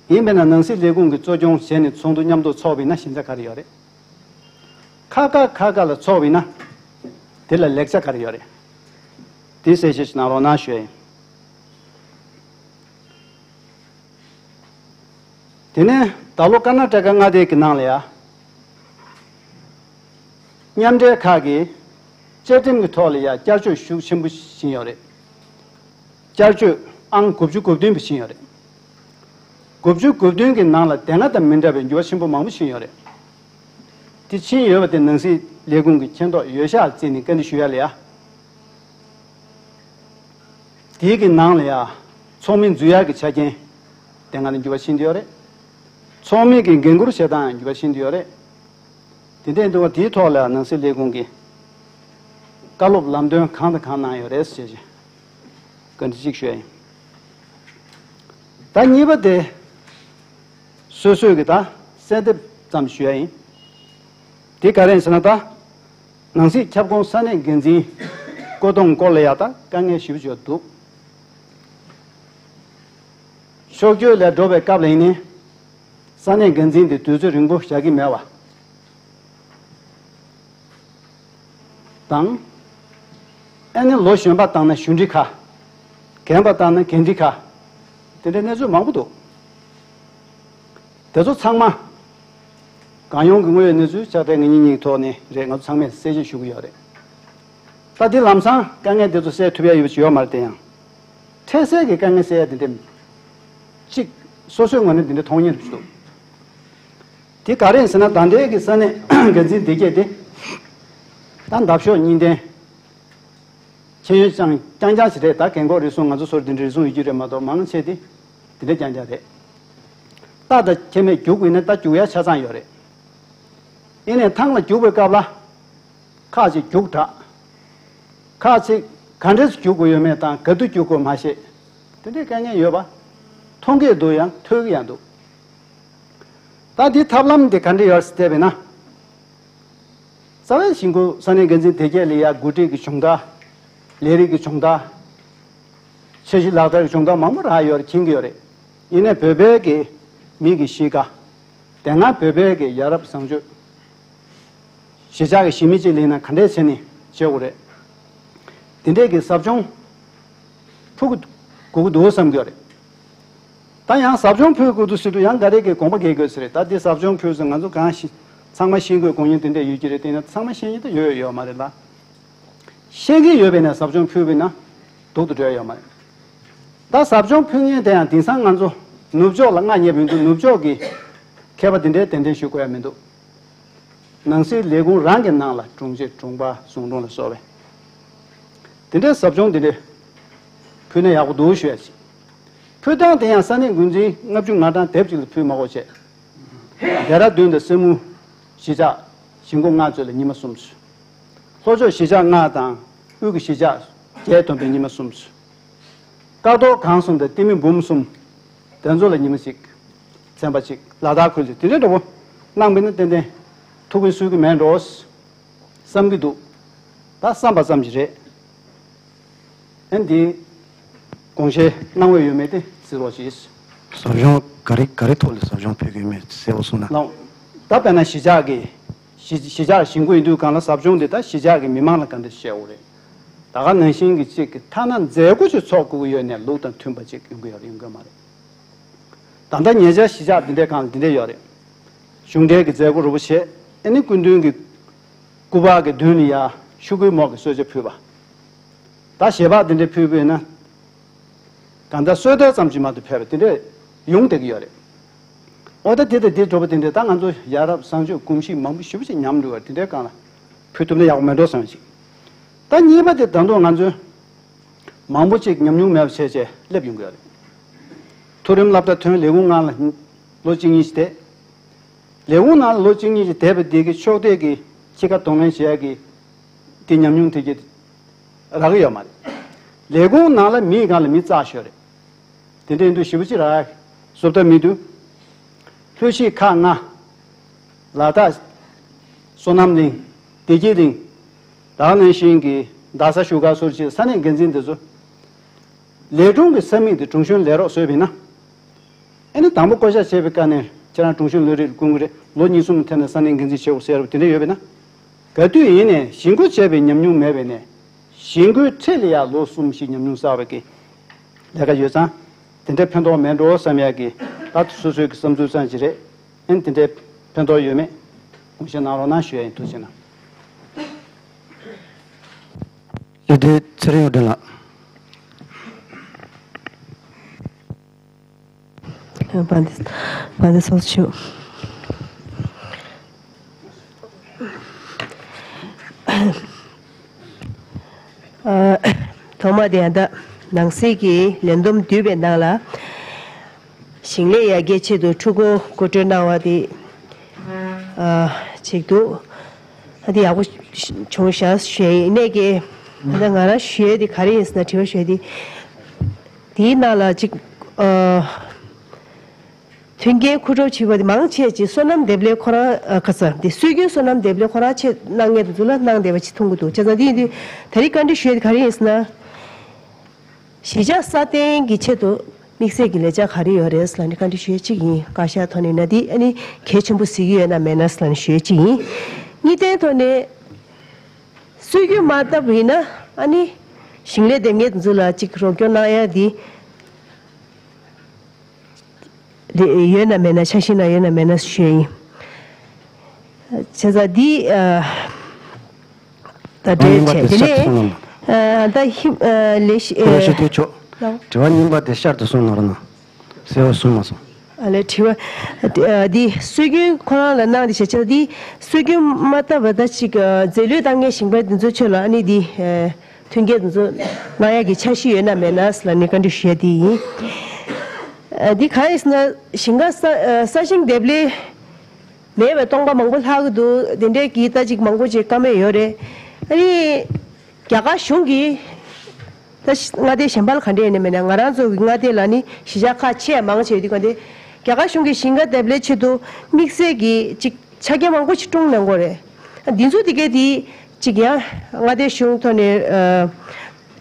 ཡིན་པས་ན་ནང་སྲིད་ལས་ཁུངས་ཀྱི་གཙོ་སྐྱོང་བྱས་ནས་ཚོགས་འདུ་མཉམ་དུ་ཚོགས་པ་ཡིན་ན་ཞན་ཆ་ག་རེ་ཡོད་རེད། ཁག་ཁག་ཁག་ཁག་ལ་ཚོགས་པ་ཡིན་ན། དེ་ལ་ལེགས་ཆ་ག་རེ་ཡོད་རེད། དེ་གསལ་བཤད་ཞིག་གནང་རོགས་གནང་ཞུ་ཡ་ཡིན། དེ་ནས་ད་ལོ་ཀར་ན་ཊ་ཀ་མངའ་སྡེ་གི་ནང་ལ་ཡ། མཉམ་འབྲེལ་ཁག་གིས་བཅའ་ཁྲིམས་ཀྱི་ཐོག་ལ་ཡ་བསྐྱར་བཅོས་ཤུགས་ཆེན་པོ་ཕྱིན་ཡོད་རེད། བསྐྱར་བཅོས་ཨང་དགུ་བཅུ་གོ་བདུན་པ་ཕྱིན་ཡོད་རེད། དགུ་བཅུ་གོ་བདུན་གྱི་ནང་ལ་དེ་སྔ་དང་མི་འདྲ་བའི་འགྱུར་བ་ཆེན་པོ་མང་པོ་ཕྱིན་ཡོད་རེད། དེ་ཕྱིན་ཡོད་པ་དེ་ནང་སྲིད་ལས་ཁུངས་ཀྱི་མཁྱེན་རྟོགས་ཡོད་ཤག་བརྩིས་ནས་བཀའ་འདྲི་ཞུ་ཡ་ལ་ཡ། དེའི་གི་ནང་ལ་ཡ། ཚོགས་མི་འཛུལ་ཡག་གི་ཆ་རྐྱེན། དེ་སྔ་ནས་འགྱུར་བ་ཕྱིན་བསྡད་ཡོད་རེད། ཚོགས་མི་གི་འགན་འཁུར་བྱེད་སྟངས་ཡང་འགྱུར་བ་ཕྱིན་བསྡད་ཡོད་རེད། དེ་འདྲ་ཡིན་དུས་དེའི་ཐོག་ལ་ནང་སྲིད་ལས་ཁུངས་ཀྱིས་བཀའ་སློབ་ལམ་སྟོན་གང་དང་གང་གནང་ཡོད་རེད་ཟེར་བྱས་བཀའ་འདྲི་གཅིག་ཞུ་ཡ་ཡིན། ད་གཉིས་པ་དེ། སོ་སོས་ཀྱི་ད་གསལ་འདེབས་ཙམ་ཞུ་ཡ་ཡིན། དེ་ག་རེ་ཡིན་ཟེར་ན་ད། ནང་སྲིད་ཁྱབ་ཁོངས་ས་གནས་འགན་འཛིན་བསྐོ་གཏོང་སྐོར་ལ་ཡ་ད་དཀའ་ངལ་ཞེ་པོ་ཅིག་འདུག་ཕྱོགས་བསྐྱོད་ལས་འགྲོ་བའི་སྐབས་ལ་ཡིན་ནའི། ས་གནས་འགན་འཛིན་དེ་དུས་ཚོད་རིང་པོ་བཞག་གི་མེད་པ་དང་། ཨ་ནི་ལོ་གཞོན་པ་བཏང་ན་གཞོན་འབྲིང་ཁག་རྒན་པ་བཏང་ན་རྒན་འབྲིང་ཁག་དེ་འདྲའི་གནས་ཚུལ་མང་པོ་འདུག་དེ་ཚོ་ཚང་མ་གང་ཡོང་གི་དངོས་ཡོད་གནས་ཚུལ་ཕྱག་དེབ་ངེད་གཉིས་གཉིས་ཐོག་ནས་རེད། ང་ཚོ་ཚང་མས་གསལ་བཤད་ཞུ་གི་ཡོད་རེད། ད་འདི་ལམ་སང་དཀའ་ངལ་དེ་ཚོ་སེལ་ཐུབ་ཡ་ཡོད་པ་ཅིག་ཡོད་མ་རེད། དེ་ཡང་འཕྲལ་སེལ་གྱི་དཀའ་ངལ་སེལ་ཡ་དེ་འདྲ་གཅིག་སོ་སོའི་ངོས་ནས་དེ་འདྲ་མཐོང་མཁན་རེད་འདུག་དེ་ག་རེ་ཡིན་ཟེར་ན། ད་ལྟའི་གི་ས་གནས་འགན་འཛིན་སྡེ་བརྒྱད་དེ་ད་འདབ་གཤོག་གཉིས་ལྡན། ཤེས་ཡོན་ཅང་རྐྱང་རྐྱང་ཞིག་རེད། ད་རྒན་འཁོགས་རེ་ཟུང་ང་ཚོ་ཚོར་འདི་འདྲ་རེ་ཟུང་ཡོད་རྒྱུ་རེད་མ་གཏོགས་མང་ཆེ་དེ་འདི་འདྲ་རྐྱང་རྐྱང་རེད། རྟ་དང་ཁྱེད་མས་རྒྱུག་དགོས་ན་རྟ་རྒྱུག་ཡ་ཆ་ཚང་ཡོད་རེད། ཡིན་ནའི་ཐང་ལ་རྒྱུག་པའི་སྐབས་ལ་ཁག་ཅིག་རྒྱུག་དྲག་ཁག་ཅིག་ག་འདྲས་རྒྱུག་དགོས་ཡོད་མེད་དང་ག་དུས་རྒྱུག་དགོས་མ་ཤེས། དེ་འདྲའི་དཀའ་ངལ་ཡོད་པ་མཐོང་གི་འདུག་ཡང་ཐོས་ཀྱི་ཡང་འདུག་ད་འདི་ཐབས་ལམ་དེ་ག་འདྲ་ཡོད་ཟེར་བལྟས་པས་ན། རྩ་བའི་གཞིས་འགོ་ས་གནས་འགན་འཛིན་དེ་གས་ལ་ཡ་འགོ་ཁྲིད་ཀྱི་སྦྱོང་བརྡར། ལས་རིགས་ཀྱི་སྦྱོང་བརྡར། འཆར་གཞི་ལག་བསྟར་གྱི་སྦྱོང་བརྡར་མང་པོ་རག་ཡོད་རེད། མཁྱེན་གྱི་ཡོད་རེད། ཡིན་ནའི་བོད་པའི་གི་མི་གི་གཤིས་ཀ་དེ་སྔ་བོད་པའི་གི་ཡ་རབས་བཟང་སྤྱོད། གཞིས་ཆགས་ཀྱི་གཞིས་མི་གཅིག་ལ་ཡིན་ན་ག་འདྲས་བྱས་ནས་བྱེད་དགོས་རེད། དེ་འདྲས་ཀྱི་ཟབ་སྦྱོང་ཕུལ་དགོས་ཀྱི་འདུག་བསམ་གྱི་ཡོད་རེད། ད་ཡང་ཟབ་སྦྱོང་ཕུལ་དགོས་འདུག་ཟེར་དུས་ཡང་ག་རེ་གི་དགོངས་པ་འགལ་དགོས་ཟེར་རེད། ད་འདི་ཟབ་སྦྱོང་ཕུལ་ཟེར་ང་ཚོ་གང་ཤེས་ཚང་མ་ཤེས་དགོས་དགོངས་ཡིན་དེ་འདྲས་ཡོད་ཀྱི་རེད། དེ་ཡིན་ན་ཚང་མ་ཤེས་ཀྱི་ད་ཡོད་ཡོད་མ་རེད་ལ། ཤེས་ཀྱི་ཡོད་པས་ན་ཟབ་སྦྱོང་ཕུལ་བས་ན་སྡུག་ཏུ་འགྲོ་ཡ་ཡོད་མ་རེད། ད་ཟབ་སྦྱོང་ཕུལ་མཁན་དེ་ཡང་དེང་སང་ང་ཚོ་ནུབ་ཕྱོགས་ལ་མངའ་བརྙེས་པ་ཡིན་དུས་ནུབ་ཕྱོགས་ཀྱི་མཁས་པ་དེ་འདྲའི་གདན་འདྲེན་ཞུ་དགོས་ཡ་མི་འདུག་ནང་སྲིད་ལས་ཁུངས་རང་གི་ནང་ལ་དྲུང་ཆེ་དྲུང་པ་ཟུང་དྲུང་ལ་སོགས་པའི་དེ་འདྲའི་ཟབ་སྦྱོང་དེ་འདྲའི་ཕུལ་ན་ཡག་པོ་འདུག་ཞུ་ཡ་ཞིག་ཕུལ་སྟངས་དེ་ཡང་ས་གནས་འགོ་འཛིན་ལྔ་བཅུ་ང་གྲངས་དེབ་ཅིག་ལ་ཕུལ་མ་དགོས་བྱས། རྡེ་ར་ལྡུན་དང་སེར་མོ་གཞིས་ཆགས་གཞིས་འགོ་ལྔ་ཚོ་ལ་ཉི་མ་གསུམ་ཞུ། ལྷོ་ཕྱོགས་གཞིས་ཆགས་ལྔ་དང་དབུས་ཀྱི་གཞིས་ཆགས་བརྒྱད་བསྡོམས་པའི་ཉི་མ་གསུམ་ཞུ། ཀ་རྡོར་གངས་གསུམ་དང་ཏི་མི་འབུམ་གསུམ། དེ་ཚོ་ལ་ཉི་མ་གཅིག་ཚན་པ་གཅིག་ལ་དྭགས་ཁུལ་གྱི་དེ་འདྲའི་འདྲ་པོ་གནང་བས་ན་ཏན་ཏན་ཐུགས་ཕན་གསོས་ཀྱི་མེད་འགྲོ་བསམ་གྱི་འདུག་ད་བསམ་པ་ཙམ་གྱིས་རེད། ཨ་ནི་དེ་དགོངས་བཞེས་གནང་འོས་ཡོད་མེད་དེ་གཟིགས་རོགས་གྱིས། ཟབ་སྦྱོང་ག་རེ་ག་རེ་ཐོག་ལ་ཟབ་སྦྱོང་ཕུལ་གྱི་ཡོད་མེད་གསལ་པོ་གསུངས་ན། ལགས། ད་དཔེར་ན་གཞིས་ཆགས་ཀྱི་གཞིས་གཞིས་ཆགས་གཞིས་འགོ་ཡིན་དུས་གང་ལ་ཟབ་སྦྱོང་དེ་ད་གཞིས་ཆགས་ཀྱི་མི་མང་ལ་ག་འདྲ་བཤད་དགོས་རེད། ད་ག་ནང་བཞིན་གྱི་གཅིག་གི་ཐ་ན་མཛད་སྒོ་ཅིག་ཚོགས་དགོས་ཀྱི་ཡོད་ནའི་ལུགས་དང་མཐུན་པ་ཅིག་ཡོང་གི་ཡོད་རེད་ཡོང་གི་ཡོད་མ་རེད། ད་ལྟ་ཉེ་ཆར་གཞིས་ཆགས་འདི་འདྲའི་སྒང་ལ་འདི་འདྲ་ཡོད་རེད། གཞུང་འབྲེལ་གྱི་མཛད་སྒོ་རུ་བོ་བྱས་ཨ་ནི་སྐུ་མདུན་གྱི་སྐུ་པར་གྱི་མདུན་ལ་ཡ་ཤོག་གུའི་མོག་གི་གསོལ་ཇ་ཕུལ་བ། ད་ཞལ་འབག་འདི་འདྲ་ཕུལ་བས་ན། གང་ལྟར་གསོལ་ཐལ་ཙམ་གྱིས་མ་གཏོགས་ཕེབས་པ་འདི་འདྲ་ཡོང་བསྡད་ཀྱི་ཡོད་རེད། ཨོ་ད་འདི་དང་འདི་འགྲོ་བ་འདི་འདྲ་ད་ང་ཚོ་ཡ་རབས་བཟང་སྤྱོད་གོམས་གཤིས་མང་པོ་ཞེ་པོ་ཅིག་ཉམས་འགྲོ་བ་འདི་འདྲའི་སྒང་ལ་ཕུལ་ཐུབ་ན་ཡག་པོ་མེད་འགྲོ་བསམ་ཞིག་ད་གཉིས་པ་དེ་ད་དུང་ང་ཚོའི་མང་པོ་ཅིག་ཉམས་མྱོང་མེད་པ་བྱས་བྱས་སླེབས་ཡོང་གི་ཡོད་རེད། མཐོ་རིམ་སློབ་གྲྭ་ཐོན་ལས་ཁུངས་ནང་ལ་ལོ་གཅིག་གཉིས་ཤིག་བསྡད། ལས་ཁུངས་ནང་ལ་ལོ་གཅིག་གཉིས་ཤིག་བསྡད་པ་དེ་གི་ཕྱོགས་གཏོགས་ཀྱི་ཁྱི་ཁ་གདོང་ལེན་བྱེད་ཡག་གི་དེ་ཉམས་མྱོང་དེ་གི་རག་གི་ཡོད་མ་རེད། ལས་ཁུངས་ནང་ལ་མིའི་སྒང་ལ་མི་རྩ་ཤོས་རེད། དེ་འདྲ་ཡིན་དུས་ཞེ་པོ་ཅིག་རག་གི་བཟོ་ལྟ་མི་འདུག་ལྷོ་གཞིས་ཁག་ལྔ། ལ་དྭགས། བསོད་ནམས་གླིང་། བདེ་སྐྱིད་གླིང་། ད་ག་ནང་བཞིན་གྱི་རྡ་ས་བཞུགས་སྒར་སོགས་ཀྱི་ས་གནས་འགན་འཛིན་དེ་ཚོ། ལས་དྲུང་གི་ས་མིག་དེ་དྲུང་གཞོན་ལས་རོགས་བཟོས་པ་ཡིན་ན། ཨ་ནི་དང་པོ་བསྐོ་བཞག་བྱས་པའི་སྐབས་ནས་ཁྱེད་རང་དྲུང་གཞོན་ལས་རིགས་ལ་དགོངས་ཀྱི་རེད། ལོ་གཉིས་གསུམ་ཐད་ནས་ས་གནས་འགན་འཛིན་བྱེད་དགོས་ཟེར་བ་དེ་འདྲ་ཡོད་པ་ཡིན་ན། ག་དུས་ཡིན་ནའི་གཞིས་འགོ་བྱས་པའི་ཉམས་མྱོང་མེད་པ་ཡིན་ནའི། གཞིས་འགོའི་འཁྲིས་ལ་ཡང་ལོ་གསུམ་བཞི་ཉམས་མྱོང་བསགས་པའི་གི་ལས་ཀ་ཡོད་ཙང་། དེ་འདྲ་ཕན་ཐོགས་མེད་འགྲོ་བསམ་ཡག་གི་ད་སོ་སོའི་གི་བསམ་ཚུལ་ཙམ་ཞིག་རེད། ཨ་ནི་དེ་འདྲའི་ཕན་ཐོགས་ཡོད་མེད་དགོངས་བཞེས་གནང་རོགས་གནང་ཞུ་ཡ་ཡིན། ཐུགས་རྗེ་གནང་། ལས་དོན་ཚེ་རིང་དབང་ལགས། བན་དེ་བན་དེ་སོགས་ཆུ། ཐོག་མ་དེ་ཡང་ད་ནང་སྲིད་ཀྱི་ལས་བསྡོམས་བསྡུས་པའི་ནང་ལ་ཞིང་ལས་ཡར་རྒྱས་ཆེད་དུ་ཕྲུ་གུ་མགོ་སྤྲོད་གནང་བ་དེ་ཨ་ཅིག་འདུག་ཨ་དེ་ཡག་པོ་བྱུང་ཤག་ཞུ་ཡ་ཡིན། ནས་ཀྱི་ད་ང་རང་ཞུ་ཡ་དེ་ག་རེ་ཡིན་ཟེར་ན། དྲི་བ་ཞུ་ཡ་དེ་དེའི་ནང་ལ་ཅིག་ཨ། མཐུན་རྐྱེན་མཁོ་སྤྲོད་བྱེད་པ་དེ་མང་ཆེ་ཅིག་སོ་ནམ་འདེབས་ལས་ཁོ་རང་ཨ་ཁ་ས་དེ་སྲོལ་རྒྱུན་སོ་ནམ་འདེབས་ལས་ཁོ་རང་ཆེད་གནང་མཁན་དེ་ཚོ་ལ་གནང་བསྡད་པ་ཅིག་མཐོང་གི་འདུག་བྱས་ཙང་དེ་ཡིན་དུས་ད་རེས་བཀའ་འདྲི་ཞུ་ཡ་དེ་ག་རེ་ཡིན་ཟེར་ན། གཞིས་ཆགས་སྲ་བརྟན་གྱི་ཆེད་དུ་ དམིགས་བསལ་གྱི་ལས་འཆར་ག་རེ་ཡོད་རེད་ལབ་ནས་བཀའ་འདྲི་ཞུ་ཡས་གཅིག་ཡིན། བཀའ་ཤག་ཐོག་ནས་ན་འདི་ཨ་ནི་གལ་ཆེན་པོ་གཟིགས་ཀྱི་ཡོད་ན་མེད་ན་ལབ་ནས་ཞུ་ཡས་གཅིག་ཡིན། གཉིས་ལྡན་ཐོག་ནས་སྲོལ་རྒྱུན་མ་བཏབ་པ་ཡིན་ན་ཨ་ནི་ཞིང་ལས་འདེབས་མཁན་དེ་ཚོ་ལ་གཅིག་རོགས་སྐྱོར་གནང་ཡ་འདི་རེད། ཡོད་ན་མེད་ན། འཆར་གཞི་ནང་ཡོད་ན་མེད་ན་ཞུ་ཡ་ཡིན། བྱས་ཙང་འདི་ཨ། ད་འདྲའི་བྱས་དེ་ནས་ཨ་ད་ཧིམ་ཨ་ལས་ཤི་ཨ། ལགས་སོ། དྲི་བ་གཉིས་པ་དེ་ཤར་དུ་སོང་ན་ར་ན་གསལ་བོ་གསུངས་མ་སོང་། ཨ་ལས་དྲི་བ་ཨ་འདི་སྲོལ་རྒྱུན་ཁོ་རང་ལ་གནང་དེ་བྱས་ཙང་འདི་སྲོལ་རྒྱུན་མ་བཏབ་པ་ད་ཅིག་ཨ་རྫས་ལུད་བཏང་མཁན་ཞིང་པ་འདི་ཚོའི་ཆེད་ལ་ཨ་ནི་འདི་ཨ་མཐུན་རྐྱེན་འདི་ཚོ་གནང་ཡག་གི་འཆར་གཞི་ཡོད་ན་མེད་ན་ལབ་ནས་བཀའ་འདྲི་ཞུ་ཡ་དེ་ཡིན། ཨ་འདི་གང་ཡིན་ཟེར་ན་ཞིང་ཁ་ས་ཨ་ས་ཞིང་འདེབས་ལས་མེད་པའི་སྟོང་པ་མང་པོ་ལྷག་གི་འདུག་དེ་འདྲའི་གི་ད་ཅིག་མང་པོ་ཅིག་བཀའ་མོལ་ཡོད་རེད། ཨ་ནི་རྒྱ་གར་གཞུང་གིས་ད་མངའ་སྡེ་གཞན་པ་ལ་ག་འདྲ་ཡིན་ནའི་མེད་ན་ང་རང་ཚོ་གི་མངའ་སྡེ་ལ་ནི་གཞིས་ཆགས་ཁག་ཆེས་མང་ཆེ་ཡོད་དུས་ག་འདི་རྒྱ་གར་གཞུང་གིས་ཞིང་ཁ་འདེབས་ལས་ཆེད་དུ་དམིགས་བསལ་གྱི་ཅིག་ཆ་རྐྱེན་མང་པོ་ཞིག་བསྐྲུན་གནང་གི་ཡོད་རེད། འདི་ཚོ་དེ་གའི་དེ་ཅིག་ཡང་མངའ་སྡེ་གཞུང་ཐོག་ནས་ཨ་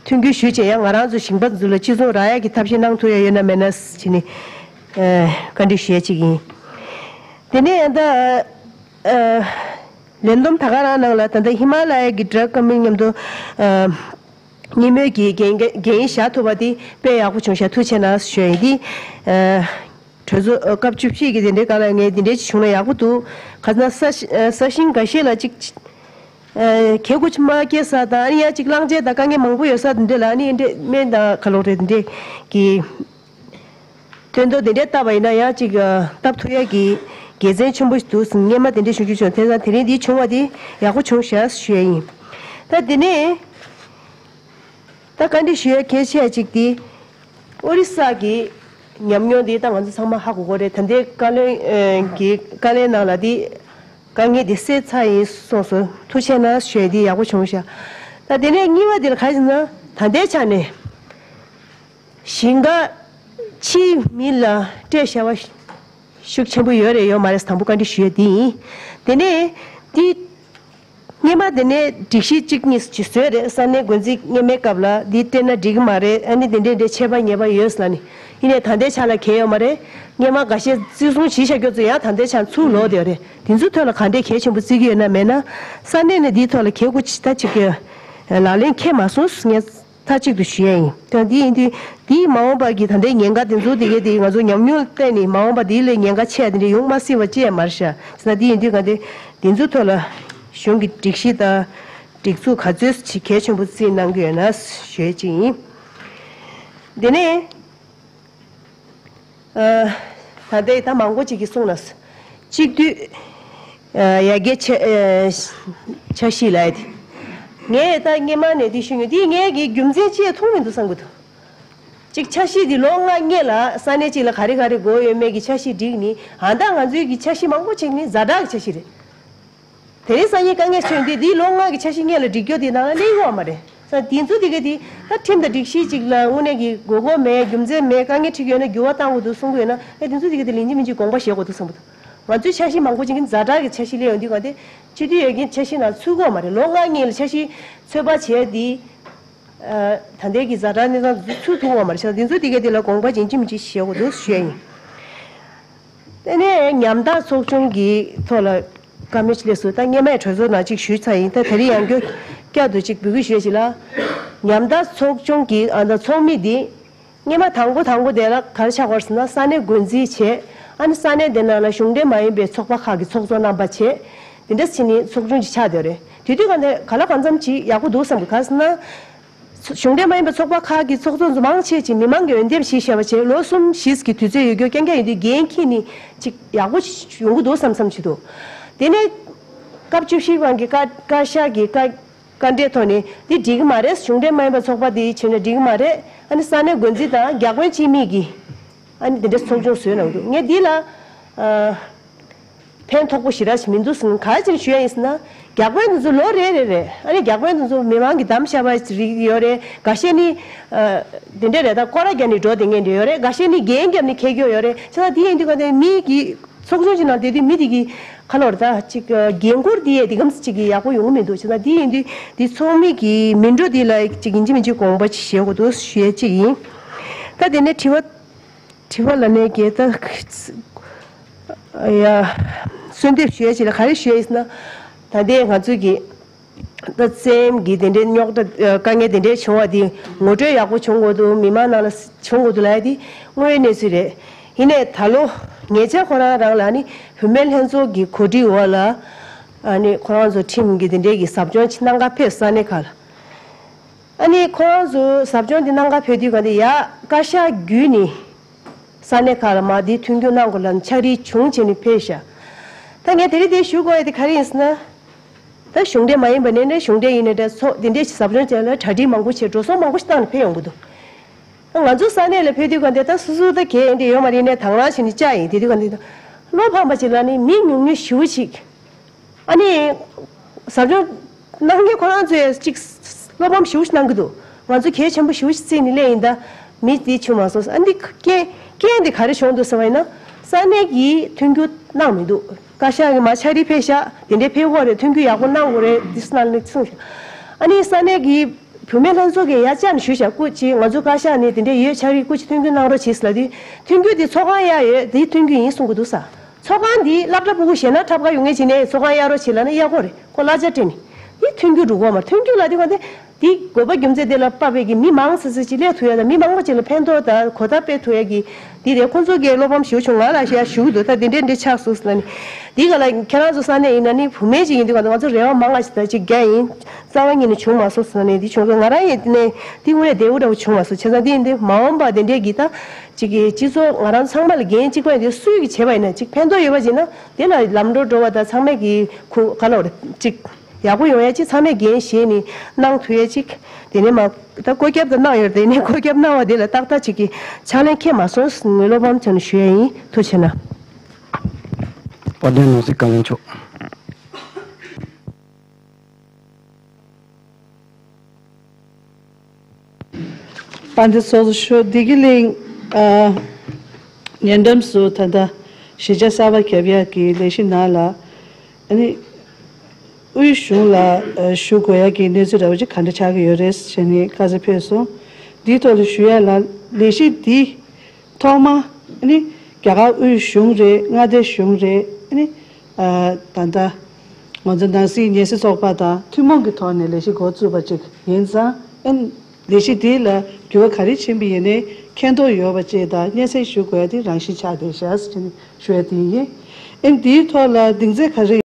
མཐུན་འགྱུར་ཞུས་བྱས་ཡང་ང་རང་ཚོ་ཞིང་པ་ཚོ་ལ་ཅི་བཟུང་རག་ཡག་གི་ཐབས་ཤེས་གནང་ཐུབ་ཡ་ཡོད་ན་མེད་ན་བྱས་ནས་ཨ་བཀའ་འདྲི་ཞུ་ཡ་ཅིག་ཡིན། དེ་ནས་ཡང་ད་ཨ་ལས་བསྡོམས་ད་ག་རང་གནང་ལ་ད་ལྟ་ཧི་མ་ལ་ཡ་གི་ཌྲག་ཀམ་པ་ནི་མཉམ་དུ་ཨ་གཉིས་མོས་ཀྱི་འགན་འགན་བཞག་ཐུབ་པ་དེ་དཔེ་ཡག་པོ་བྱུང་ཤག་ཐུགས་རྗེ་གནང་ཞུ་ཡ་ཡིན། དེ་ཨ་གྲོས་ཚོགས་ཨ་སྐབས་བཅུ་བཞི་གི་དེ་འདྲའི་སྐབས་ལ་ངས་དེ་འདྲའི་ཅིག་བྱུང་ན་ཡག་པོ་འདུག་ག་ཟེར་ན་ས་ཞིང་ཨ་ས་ཞིང་འགའ་ཤས་ལ་ཅིག་ཨ་གད་སྐུ་ཅིག་མ་སྐྱེ་ས་དང་ཨ་ནི་ཡང་ཅིག་གླང་ཆེན་དང་དཀའ་ངལ་མང་པོ་ཡོད་ས་དེ་འདྲ་ལ་ཨ་ནི་འདྲ་སྨན་དང་ག་ལོག་རེད་དེ་འདྲས་ཀྱི་སྟོན་ཐོག་དེ་འདྲས་བཏབ་པ་ཡིན་ན་ཡང་ཅིག་ཨ་བཏབ་ཐུབ་ཡ་གི་དགེ་མཚན་ཆེན་པོ་ཞིག་འདུག་ཟེར་སྔོན་མ་དེ་འདྲས་ཞུ་རྒྱུ་བྱུང་། དེ་ཙང་དེ་རིང་འདི་བྱུང་བ་དེ་ཡག་པོ་བྱུང་ཤག་ཞུ་ཡ་ཡིན། ད་དེ་ནས་ད་བཀའ་འདྲི་ཞུ་ཡ་གལ་ཆེ་ཡ་ཅིག་དེ་ཨོ་རི་ས་གི་ཉམས་མྱོང་དེ་ད་ང་ཚོ་ཚང་མ་ཧ་གོ་གོ་རེད། ད་ལྟའི་བཀའ་བློན་ཨ་གི་བཀའ་ལན་ནང་ལ་དེ་དཀའ་ངལ་དེ་སེལ་ཚར་ཡིན་གསུངས་སོང་། ཐུགས་རྗེ་གནང་ཞུ་ཡ་དེ་ཡག་པོ་བྱུང་ཤག་ད་དེ་ནས་གཉིས་པ་དེ་ལ་ག་རེ་ཟེར་ན་ད་ལྟའི་ཆ་ནས། ཞིང་ཁ་ཕྱིའི་མི་ལ་སྤྲད་བྱ་བ་ཤུགས་ཆེན་པོ་ཡོད་རེད་ཡོད་མ་རེད། དང་པོ་བཀའ་འདྲི་ཞུ་ཡ་འདི་ཡིན། དེ་ནས་འདི་སྔོན་མ་དེ་ནས་སྒྲིག་གཞི་གཅིག་གཉིས་ཅིག་བཟོས་རེད། ས་གནས་འགོ་འཛིན་སྔོན་མའི་སྐབས་ལ་འདི་སྤྲད་ན་འགྲིག་གི་མ་རེད། ཨ་ནི་དེ་འདྲས་འདྲས་ཆད་པ་ཉེས་པ་ཡོད་ཟེར་ལབ་ནས། ཡིན་ནའི་ད་ལྟའི་ཆ་ལ་གལ་ཡོད་མ་རེད། སྔོན་མ་འགའ་ཤས་བརྩི་སྲུང་བྱས་བཞག་རྒྱུ་ཚོ་ཡང་ད་ལྟའི་ཆ་ཚུར་ལོག་བསྡད་ཡོད་རེད། དེ་ཚོའི་ཐོག་ལ་ག་འདྲས་གལ་ཆེན་པོ་བརྩི་གི་ཡོད་ན་མེད་ན། ས་གནས་ནས་འདིའི་ཐོག་ལ་གལ་དགུ་ཅིག་ད་ཅིག་གི་ལག་ལེན་འཁེལ་མ་སོང་ངས། མཐའ་གཅིག་ཏུ་ཞུ་ཡ་ཡིན། ད་འདི་ཡིན་དུས་འདིའི་མ་འོངས་པ་གི་ད་ལྟའི་ཉེན་ཁ་དེ་ཚོ་དེ་གའི་དེ་ང་ཚོ་ཉམས་མྱོང་བལྟས་ནས་མ་འོངས་པ་འདི་ལས་ཉེན་ཁ་ཆེ་བ་དེ་འདྲ་ཡོང་མ་སྲིད་པ་ཅི་ཡང་མ་རེད་ཤག་ཟེར་ན། འདི་ཡིན་དུས་ག་འདི་འདི་ཚོ་ཐོག་ལ་གཞུང་གི་སྒྲིག་གཞི་དང་སྒྲིག་འཛུགས་ག་ཚོད་ཅིག་གལ་ཆེན་པོ་བརྩིས་གནང་གི་ཡོད་ན་ཞུ་ཡ་ཅིག་ཡིན། དེ་ནས། ཨ། ད་ལྟའི་ད་མང་པོ་ཅིག་གིས་གསུངས་ལ། གཅིག་སྡུད། ཨ། ཡར་རྒྱས་ཆ་ཨ་འཆར་གཞི་ལབ་ཡ་དེ། ངས་ད་སྔོན་མ་ནས་དེ་ཞུ་མྱོང་། དེ་ངས་ཀྱི་རྒྱུ་མཚན་ཅི་ཡང་མཐོང་མི་འདུག་བསམ་གྱི་འདུག་གཅིག་འཆར་གཞི་དེ་ལོ་ལྔ་སྔོན་ལ་ས་གནས་གཅིག་ལ་ག་རེ་ག་རེ་དགོས་ཡོད་མེད་ཀྱི་འཆར་གཞི་བསྒྲིགས་ནི། ཨ། ད་ང་ཚོའི་གི་འཆར་གཞི་མང་པོ་ཅིག་ནི་ཛ་དྲག་གི་འཆར་གཞི་རེད། དེ་རིང་སང་ཉིན་དཀའ་ངལ་ཆེ་འདི་འདིའི་ལོ་ལྔ་གི་འཆར་གཞི་སྔོན་ལ་སྒྲིག་རྒྱུ་དེ་ནང་ལ་གནས་ཡོད་མ་རེད། ས་དེ་ཚོ་དེ་ག་དེ་ད་ཁྲིམས་དང་སྒྲིག་གཞི་གཅིག་ལ་དངོས་གནས་ཀྱི་དགོས་མཁོ་མེད། རྒྱུ་མཚན་མེད། དཀའ་ངལ་འཕྲད་ཀྱི་ཡོད་ན་འགྱུར་བ་གཏང་དགོས་འདུག་གསུང་གི་ཡོད་ན། ཨེ་དེ་ཚོ་དེ་ག་དེ་ལིང་ཅི་མིན་ཅི་དགོངས་པ་བཞེས་དགོས་འདུག་བསམ་གྱི་འདུག་ང་ཚོའི་འཆར་གཞི་མང་པོ་ཅིག་གི་ཛ་དྲག་གི་འཆར་གཞི་སླེབས་ཡོང་དུས་ག་དེ་སྤྱི་འཐུས་ཡོད་མཁན་འཆར་གཞི་ནང་ཚུད་ཀྱི་ཡོད་མ་རེད། ལོ་ལྔ་སྔོན་ལ་འཆར་གཞི་ཚོད་དཔག་བྱས་དེ། ཨ། ད་ལྟའི་གི་ཛ་དྲག་གནས་སྟངས་དེ་ཚོ་ཚུད་ཐུབ་ཀྱི་ཡོད་མ་རེད་ཤག་དེ་ཚོ་དེ་ག་དེ་ལ་དགོངས་པ་ཡིན་གཅིག་མིན་གཅིག་བཞེས་དགོས་འདུག་ཞུ་ཡ་ཡིན། དེ་ནས་ཉམ་ཐག་ཚོགས་ཆུང་གི་ཐོག་ལ་བཀའ་མོལ་ཅིག་སླེབས་སོང་། ད་སྔོན་མའི་གྲོས་ཚོགས་ནང་ཅིག་ཞུས་ཚར་ཡིན། ད་དེ་རིང་ཡང་བསྐྱར་བསྐྱར་དུ་ཅིག་འབོད་སྐུལ་ཞུ་ཡ་ཞིག་ལ། ཉམ་ཐག་ཚོགས་ཆུང་གི་ཨ་ད་ཚོགས་མི་འདི་སྔོན་མ་དང་པོ་དང་པོ་དེ་ལ་ག་རེ་ཆགས་པ་རེད་ཟེར་ན། ས་གནས་འགོ་འཛིན་བྱས། ཨ་ནི་ས་གནས་དེ་ནང་ལ་གཞུང་འབྲེལ་མ་ཡིན་པའི་ཚོགས་པ་ཁག་གི་ཚོགས་གཙོ་རྣམ་པ་བྱས། དེ་འདྲ་བྱས་ནས་ཚོགས་ཆུང་ཅིག་ཆགས་བསྡད་རེད། དེ་དུས་ག་འདི་ག་ལ་གང་འཚམ་ཅིག་ཡག་པོ་འདུག་བསམ་གི། ག་རེ་ཟེར་ན། གཞུང་འབྲེལ་མ་ཡིན་པའི་ཚོགས་པ་ཁག་གི་ཚོགས་གཙོ་ཚོ་མང་ཆེ་ཅིག་མི་མང་གིས་འོས་འདེམས་ཞིག་བྱས་པ་བྱས། ལོ་གསུམ་བཞི་གི་དུས་ཚོད་ཡོད་རྒྱུ་རྐྱང་རྐྱང་ཡིན་དུས་འགན་འཁྱེར་ནི་ཅིག་ཡག་པོ་ཡོང་གི་འདུག་བསམ་བསམ་བྱེད་འདུག་དེ་ནས་སྐབས་བཅུ་བཞི་པ་གི་བཀའ་བཀའ་ཤག་གི་བཀའ་བཀའ་འཁྲོལ་ཐོག་ནས་འདི་འགྲིག་གི་མ་རེད། གཞུང་འབྲེལ་མ་ཡིན་པའི་ཚོགས་པ་འདི་བྱས་ན་འགྲིག་གི་མ་རེད། ཨ་ནི་ས་གནས་འགོ་འཛིན་དང་བརྒྱ་དཔོན་གཅིག་མེད་ཀྱི་ཨ་ནི་དེ་འདྲ་ཚོགས་ཆུང་བཟོས་གནང་འདུག་ངས་འདི་ལ་ཨ། ཕན་ཐོགས་པོ་ཞེ་དྲག་ཞིག་མི་འདུག་ཟེར་ནས་ག་རེ་བྱས་ནས་ཞུ་ཡ་ཡིན་ཟེར་ན། བརྒྱ་དཔོན་དེ་ཚོ་ལོ་རེ་རེ་རེ། ཨ་ནི་བརྒྱ་དཔོན་དེ་ཚོ་མི་མང་གིས་བདམས་བཞག་པ་རིགས་ཡོད་རེད། འགའ་ཤས་ནི་ཨ་དེ་འདྲ་རེད། ད་སྐོར་ར་རྒྱག་ནས་འགྲོ་བསྡད་མཁན་དེ་ཡོད་རེད། འགའ་ཤས་ནི་འགན་བརྒྱབ་ནས་འཁྱེར་རྒྱུ་ཡོད་རེད། བྱས་ཙང་དེ་ཡིན་དུས་ག་དེ་མི་གི་ཚོགས་ཆུང་ཅིག་ནང་བསྡད་དུས་མི་དེ་གི་ཁ་ལོ་རེ་ད་ཅིག་འགན་འཁུར་དེ་ཡས་དེ་གམ་ཅིག་གི་ཡག་པོ་ཡོང་གི་མི་འདུག་བྱས་ཙང་དེ་ཡིན་དུས་དེ་ཚོགས་མི་གི་མི་འགྲོ་དེ་ལ་ཅིག་ཡིན་གཅིག་མིན་གཅིག་དགོངས་པ་ཅིག་བཞེས་དགོས་འདུག་ཞུ་ཡས་ཅིག་ཡིན། ད་དེ་ནས་དྲི་བ། དྲི་བ་ལ་ནས་རྒྱལ་ད་ཡ་གསོལ་འདེབས་ཞུ་ཡ་ཅིག་ལ་ག་རེ་ཞུ་ཡ་ཡིན་ཟེར་ན། ད་ལྟའི་ང་ཚོའི་གི་ད་བཙན་གྱི་དེ་འདྲའི་རྙོག་དྲ་དཀའ་ངལ་དེ་འདྲའི་བྱུང་བ་དེ་ངོ་སྤྲོད་ཡག་པོ་བྱུང་དགོས་འདུག་མི་མང་ནང་ལ་བྱུང་དགོས་འདུག་ལབ་ཡ་དེ་དངོས་ཡོད་གནས་ཚུལ་རེད། ཡིན་ནའི་ད་ལོ་ཉེ་ཆར་ཁོ་རང་རང་ལ་ནི་བུད་མེད་ལྷན་ཚོགས་ཀྱི་གོ་སྒྲིག་འོག་ལ་ཨ་ནི་ཁོ་རང་ཚོ་ཁྲིམས་ཀྱི་དེ་འདྲའི་གི་ཟབ་སྦྱོང་ཅིག་གནང་ག་ཕེབས་ས་གནས་ཁག་ལ། ཨ་ནི་ཁོ་རང་ཚོ་ཟབ་སྦྱོང་འདི་གནང་ག་ཕེབས་དུས་ག་འདི་ཡ་བཀའ་ཤག་བརྒྱུད་ནི་ས་གནས་ཁག་ལ་མ་འདི་མཐུན་འགྱུར་གནང་དགོས་ལབ་ནི་ཕྱག་བྲིས་བྱུང་བྱས་ནི་ཕེབས་ཤག་ད་ངས་དེ་རིང་འདི་ཞུ་དགོས་ཡ་དེ་ག་རེ་ཡིན་ཟེར་ན། ད་གཞུང་འབྲེལ་མ་ཡིན་པ་ནས་ནས་གཞུང་འབྲེལ་ཡིན་ནའི་འདྲ་ཚོགས་འདི་འདྲས་ཟབ་སྦྱོང་བྱས་ལ་གྲ་སྒྲིག་མང་པོ་བྱས་འགྲོ་སོང་མང་པོ་ཞིག་བཏང་ནས་ཕེབས་ཡོང་གི་འདུག་ང་ཚོ་ས་གནས་ལ་ཕེབས་དུས་ག་འདི་ད་སོ་སོ་ད་གས་འདི་ཡོད་མ་རེད་ནས་དང་བླངས་བྱས་ནས་བཅར་ཡིན་དེ་དུས་ག་འདི་ད་བློ་ཕམ་པ་ཅིག་ལ་ནི་མི་ཉུང་ཉུང་ཞེ་པོ་ཅིག་ཨ་ནི། ཟབ་སྦྱོང་གནང་མཁན་ཁོ་རང་ཚོས་ཅིག་བློ་ཕམ་ཞེ་པོ་ཞིག་གནང་གི་འདུག་ང་ཚོ་གལ་ཆེན་པོ་ཞེ་པོ་ཞིག་བརྩིས་ནས་སླེབས་ཡིན་ད། མི་དེ་བྱུང་མ་སོང་ཟེར། ཨ་འདི་རྐྱེན་རྐྱེན་དེ་ག་རེ་བྱུང་འདུག་ཟེར་བ་ཡིན་ན། ས་གནས་ཀྱིས་མཐུན་འགྱུར་གནང་མི་འདུག་བཀའ་ཤག་གིས་མ་ཕྱག་བྲིས་ཕེབས་ཤག་དེ་འདྲའི་ཕེབས་དགོས་རེད། མཐུན་འགྱུར་ཡག་པོ་གནང་དགོས་རེད་འདི་གནང་ནས་གསུངས་ཤག་ཨ་ནི་ས་གནས་ཀྱི་བུད་མེད་ལྷན་ཚོགས་ཀྱིས་ཡ་བཅར་ནས་ཞུས་ཤག་སྐུ་མཁྱེན་ང་ཚོ་བཀའ་ཤག་ནས་དེ་འདྲ་ཡོད། ཕྱག་བྲིས་སྐུ་མཁྱེན་མཐུན་འགྱུར་གནང་རོགས་བྱེད་ཟེར་ལབ་དུས་མཐུན་འགྱུར་འདི་ཚོགས་ཁང་ཡ་ཡོད་འདི་མཐུན་འགྱུར་ཡིན་གསུང་གི་འདུག་ས། ཚོགས་ཁང་འདི་སློབ་གྲྭ་ཕྲུ་གུ་གཞན་ན་འཁྲབ་ག་ཡོང་མཁན་ཅིག་ནས་ཚོགས་ཁང་གཡར་རོགས་བྱེད་ལབ་ན་གཡར་དགོས་རེད། ཁོ་གླ་ཆ་སྤྲད་ནས། འདི་མཐུན་འགྱུར་འགྲོ་གི་ཡོད་མ་རེད། མཐུན་འགྱུར་ལབ་དུས་ག་འདི་འདི་དགོས་པ་རྒྱུ་མཚན་དེ་ལ་དཔག་པའི་གི་མི་མང་ཙམ་ཙམ་ཅིག་སླེབས་ཐུབ་ཡ་དང་མི་མང་པོ་ཅིག་ལ་ཕན་ཐོགས་དང་གོ་བརྡ་སྤེལ་ཐུབ་ཡ་གི་འདི་རེད། ཁོང་ཚོ་གིས་བློ་ཕམ་ཞེ་པོ་བྱུང་། ང་ལ་ཡ་ཞུ་གི་འདུག་ད་འདི་འདྲས་འདྲས་ཆགས་སོང་ཟེར་ནས། འདི་ག་ལ་ཁྱེད་རང་ཚོ་ས་གནས་ཡིན་ན་ནི་བུད་མེད་ཅིག་ཡིན་དུས་ག་འདི་ང་ཚོ་རེ་བ་མང་ང་ཞིག་ད་ཅིག་རྒྱ་ཡིན། རྩ་བ་ཉིད་ནས་བྱུང་མ་སོང་ཟེར་ནས་འདི་བྱུང་སོང་། ང་རང་ཡིན་ནས་འདི་དངོས་གནས་བདེ་པོ་འདྲ་བོ་བྱུང་མ་སོང་། བྱས་ཙང་འདི་ཡིན་དུས་མ་འོངས་པ་དེ་འདྲས་ཀྱི་ད་ཅིག་གི་སྤྱི་ཚོགས་ང་རང་ཚང་མ་ལ་འགན་གཅིག་པ་ཡིན་དུས་སུས་ཀྱི་བྱས་པ་ཡིན་ན་ཅིག་ཕན་ཐོགས་ཡོད་པ་ཅིག་ན་དེ་ལ་ལམ་འགྲོ་འགྲོ་བ་དང་ཚང་མས་ཀྱི་ཁུ་ག་ལ་བ་ཅིག་ཡག་པོ་ཡོང་ཡ་ཅིག་ཚང་མས་འགན་བཞེས་ནས་གནང་ཐུབ་ཡ་ཅིག་དེ་ནས་མ་ད་བཀོད་ཁྱབ་ད་གནང་ཡོད་རེད། དེ་ནས་བཀོད་ཁྱབ་གནང་བ་དེ་ལ་ཏག་ཏག་ཅིག་གི་ཕྱག་ལེན་འཁེལ་མ་སོང་ངས་བློ་ཕམ་བྱས་ནས་ཞུ་ཡ་ཡིན། ཐུགས་རྗེ་ཆེ་གནང་། དཔལ་ལྡན་ནོར་སྲིད་བཀའ་བློན་མཆོག་དཔལ་ལྡན་ཚོགས་གཙོ་མཆོག་བདེ་སྐྱིད་གླིང་ཨ་ཉེ་འགྲམ་སུ་ད་ལྟ་གཞིས་ཆགས་གསར་པ་བརྒྱབ་ཡག་གི་ལས་གཞི་ནང་ལ་ཨ་ནི་དབུས་གཞུང་ལ་ཨ་ཞུ་དགོས་ཡག་གི་གནས་ཚུལ་འདྲ་བོ་ཅིག་ག་འདྲ་ཆགས་ཀྱི་ཡོད་རེད་ཟེར་ནས་བཀའ་སྩལ་ཕེབས་སོང་། འདིའི་ཐོག་ལ་ཞུ་ཡག་ལ་ལས་གཞི་འདི་ཐོག་མ་ཨ་ནི་རྒྱ་གར་དབུས་གཞུང་རེད། མངའ་སྡེ་གཞུང་རེད། ཨ་ནི་ཨ་ད་ལྟ་ང་ཚོ་ནང་སྲིད་ཉེ་སྲིད་ཚོགས་པ་དང་ཐུན་མོང་གི་ཐོག་ནས་ལས་གཞི་འགོ་བཙུགས་པ་ཅིག་ཡིན་ཙང་། ཨ་ནི་ལས་གཞི་འདི་ལ་འགྱུར་བ་ག་རེ་ཕྱིན་པ་ཡིན་ནའི་མཁྱེན་རྟོགས་ཡོད་པ་བཅས་དང་སྙན་སེང་ཞུ་དགོས་ཡ་དེ་རང་བཞིན་ཆགས་བསྡད་ཤག་ཟེར་ནས་ཞུ་ཡ་དེ་ཡིན། ཨ་ནི་འདིའི་ཐོག་ལ་གདེང་ཚོད་ག་རེ།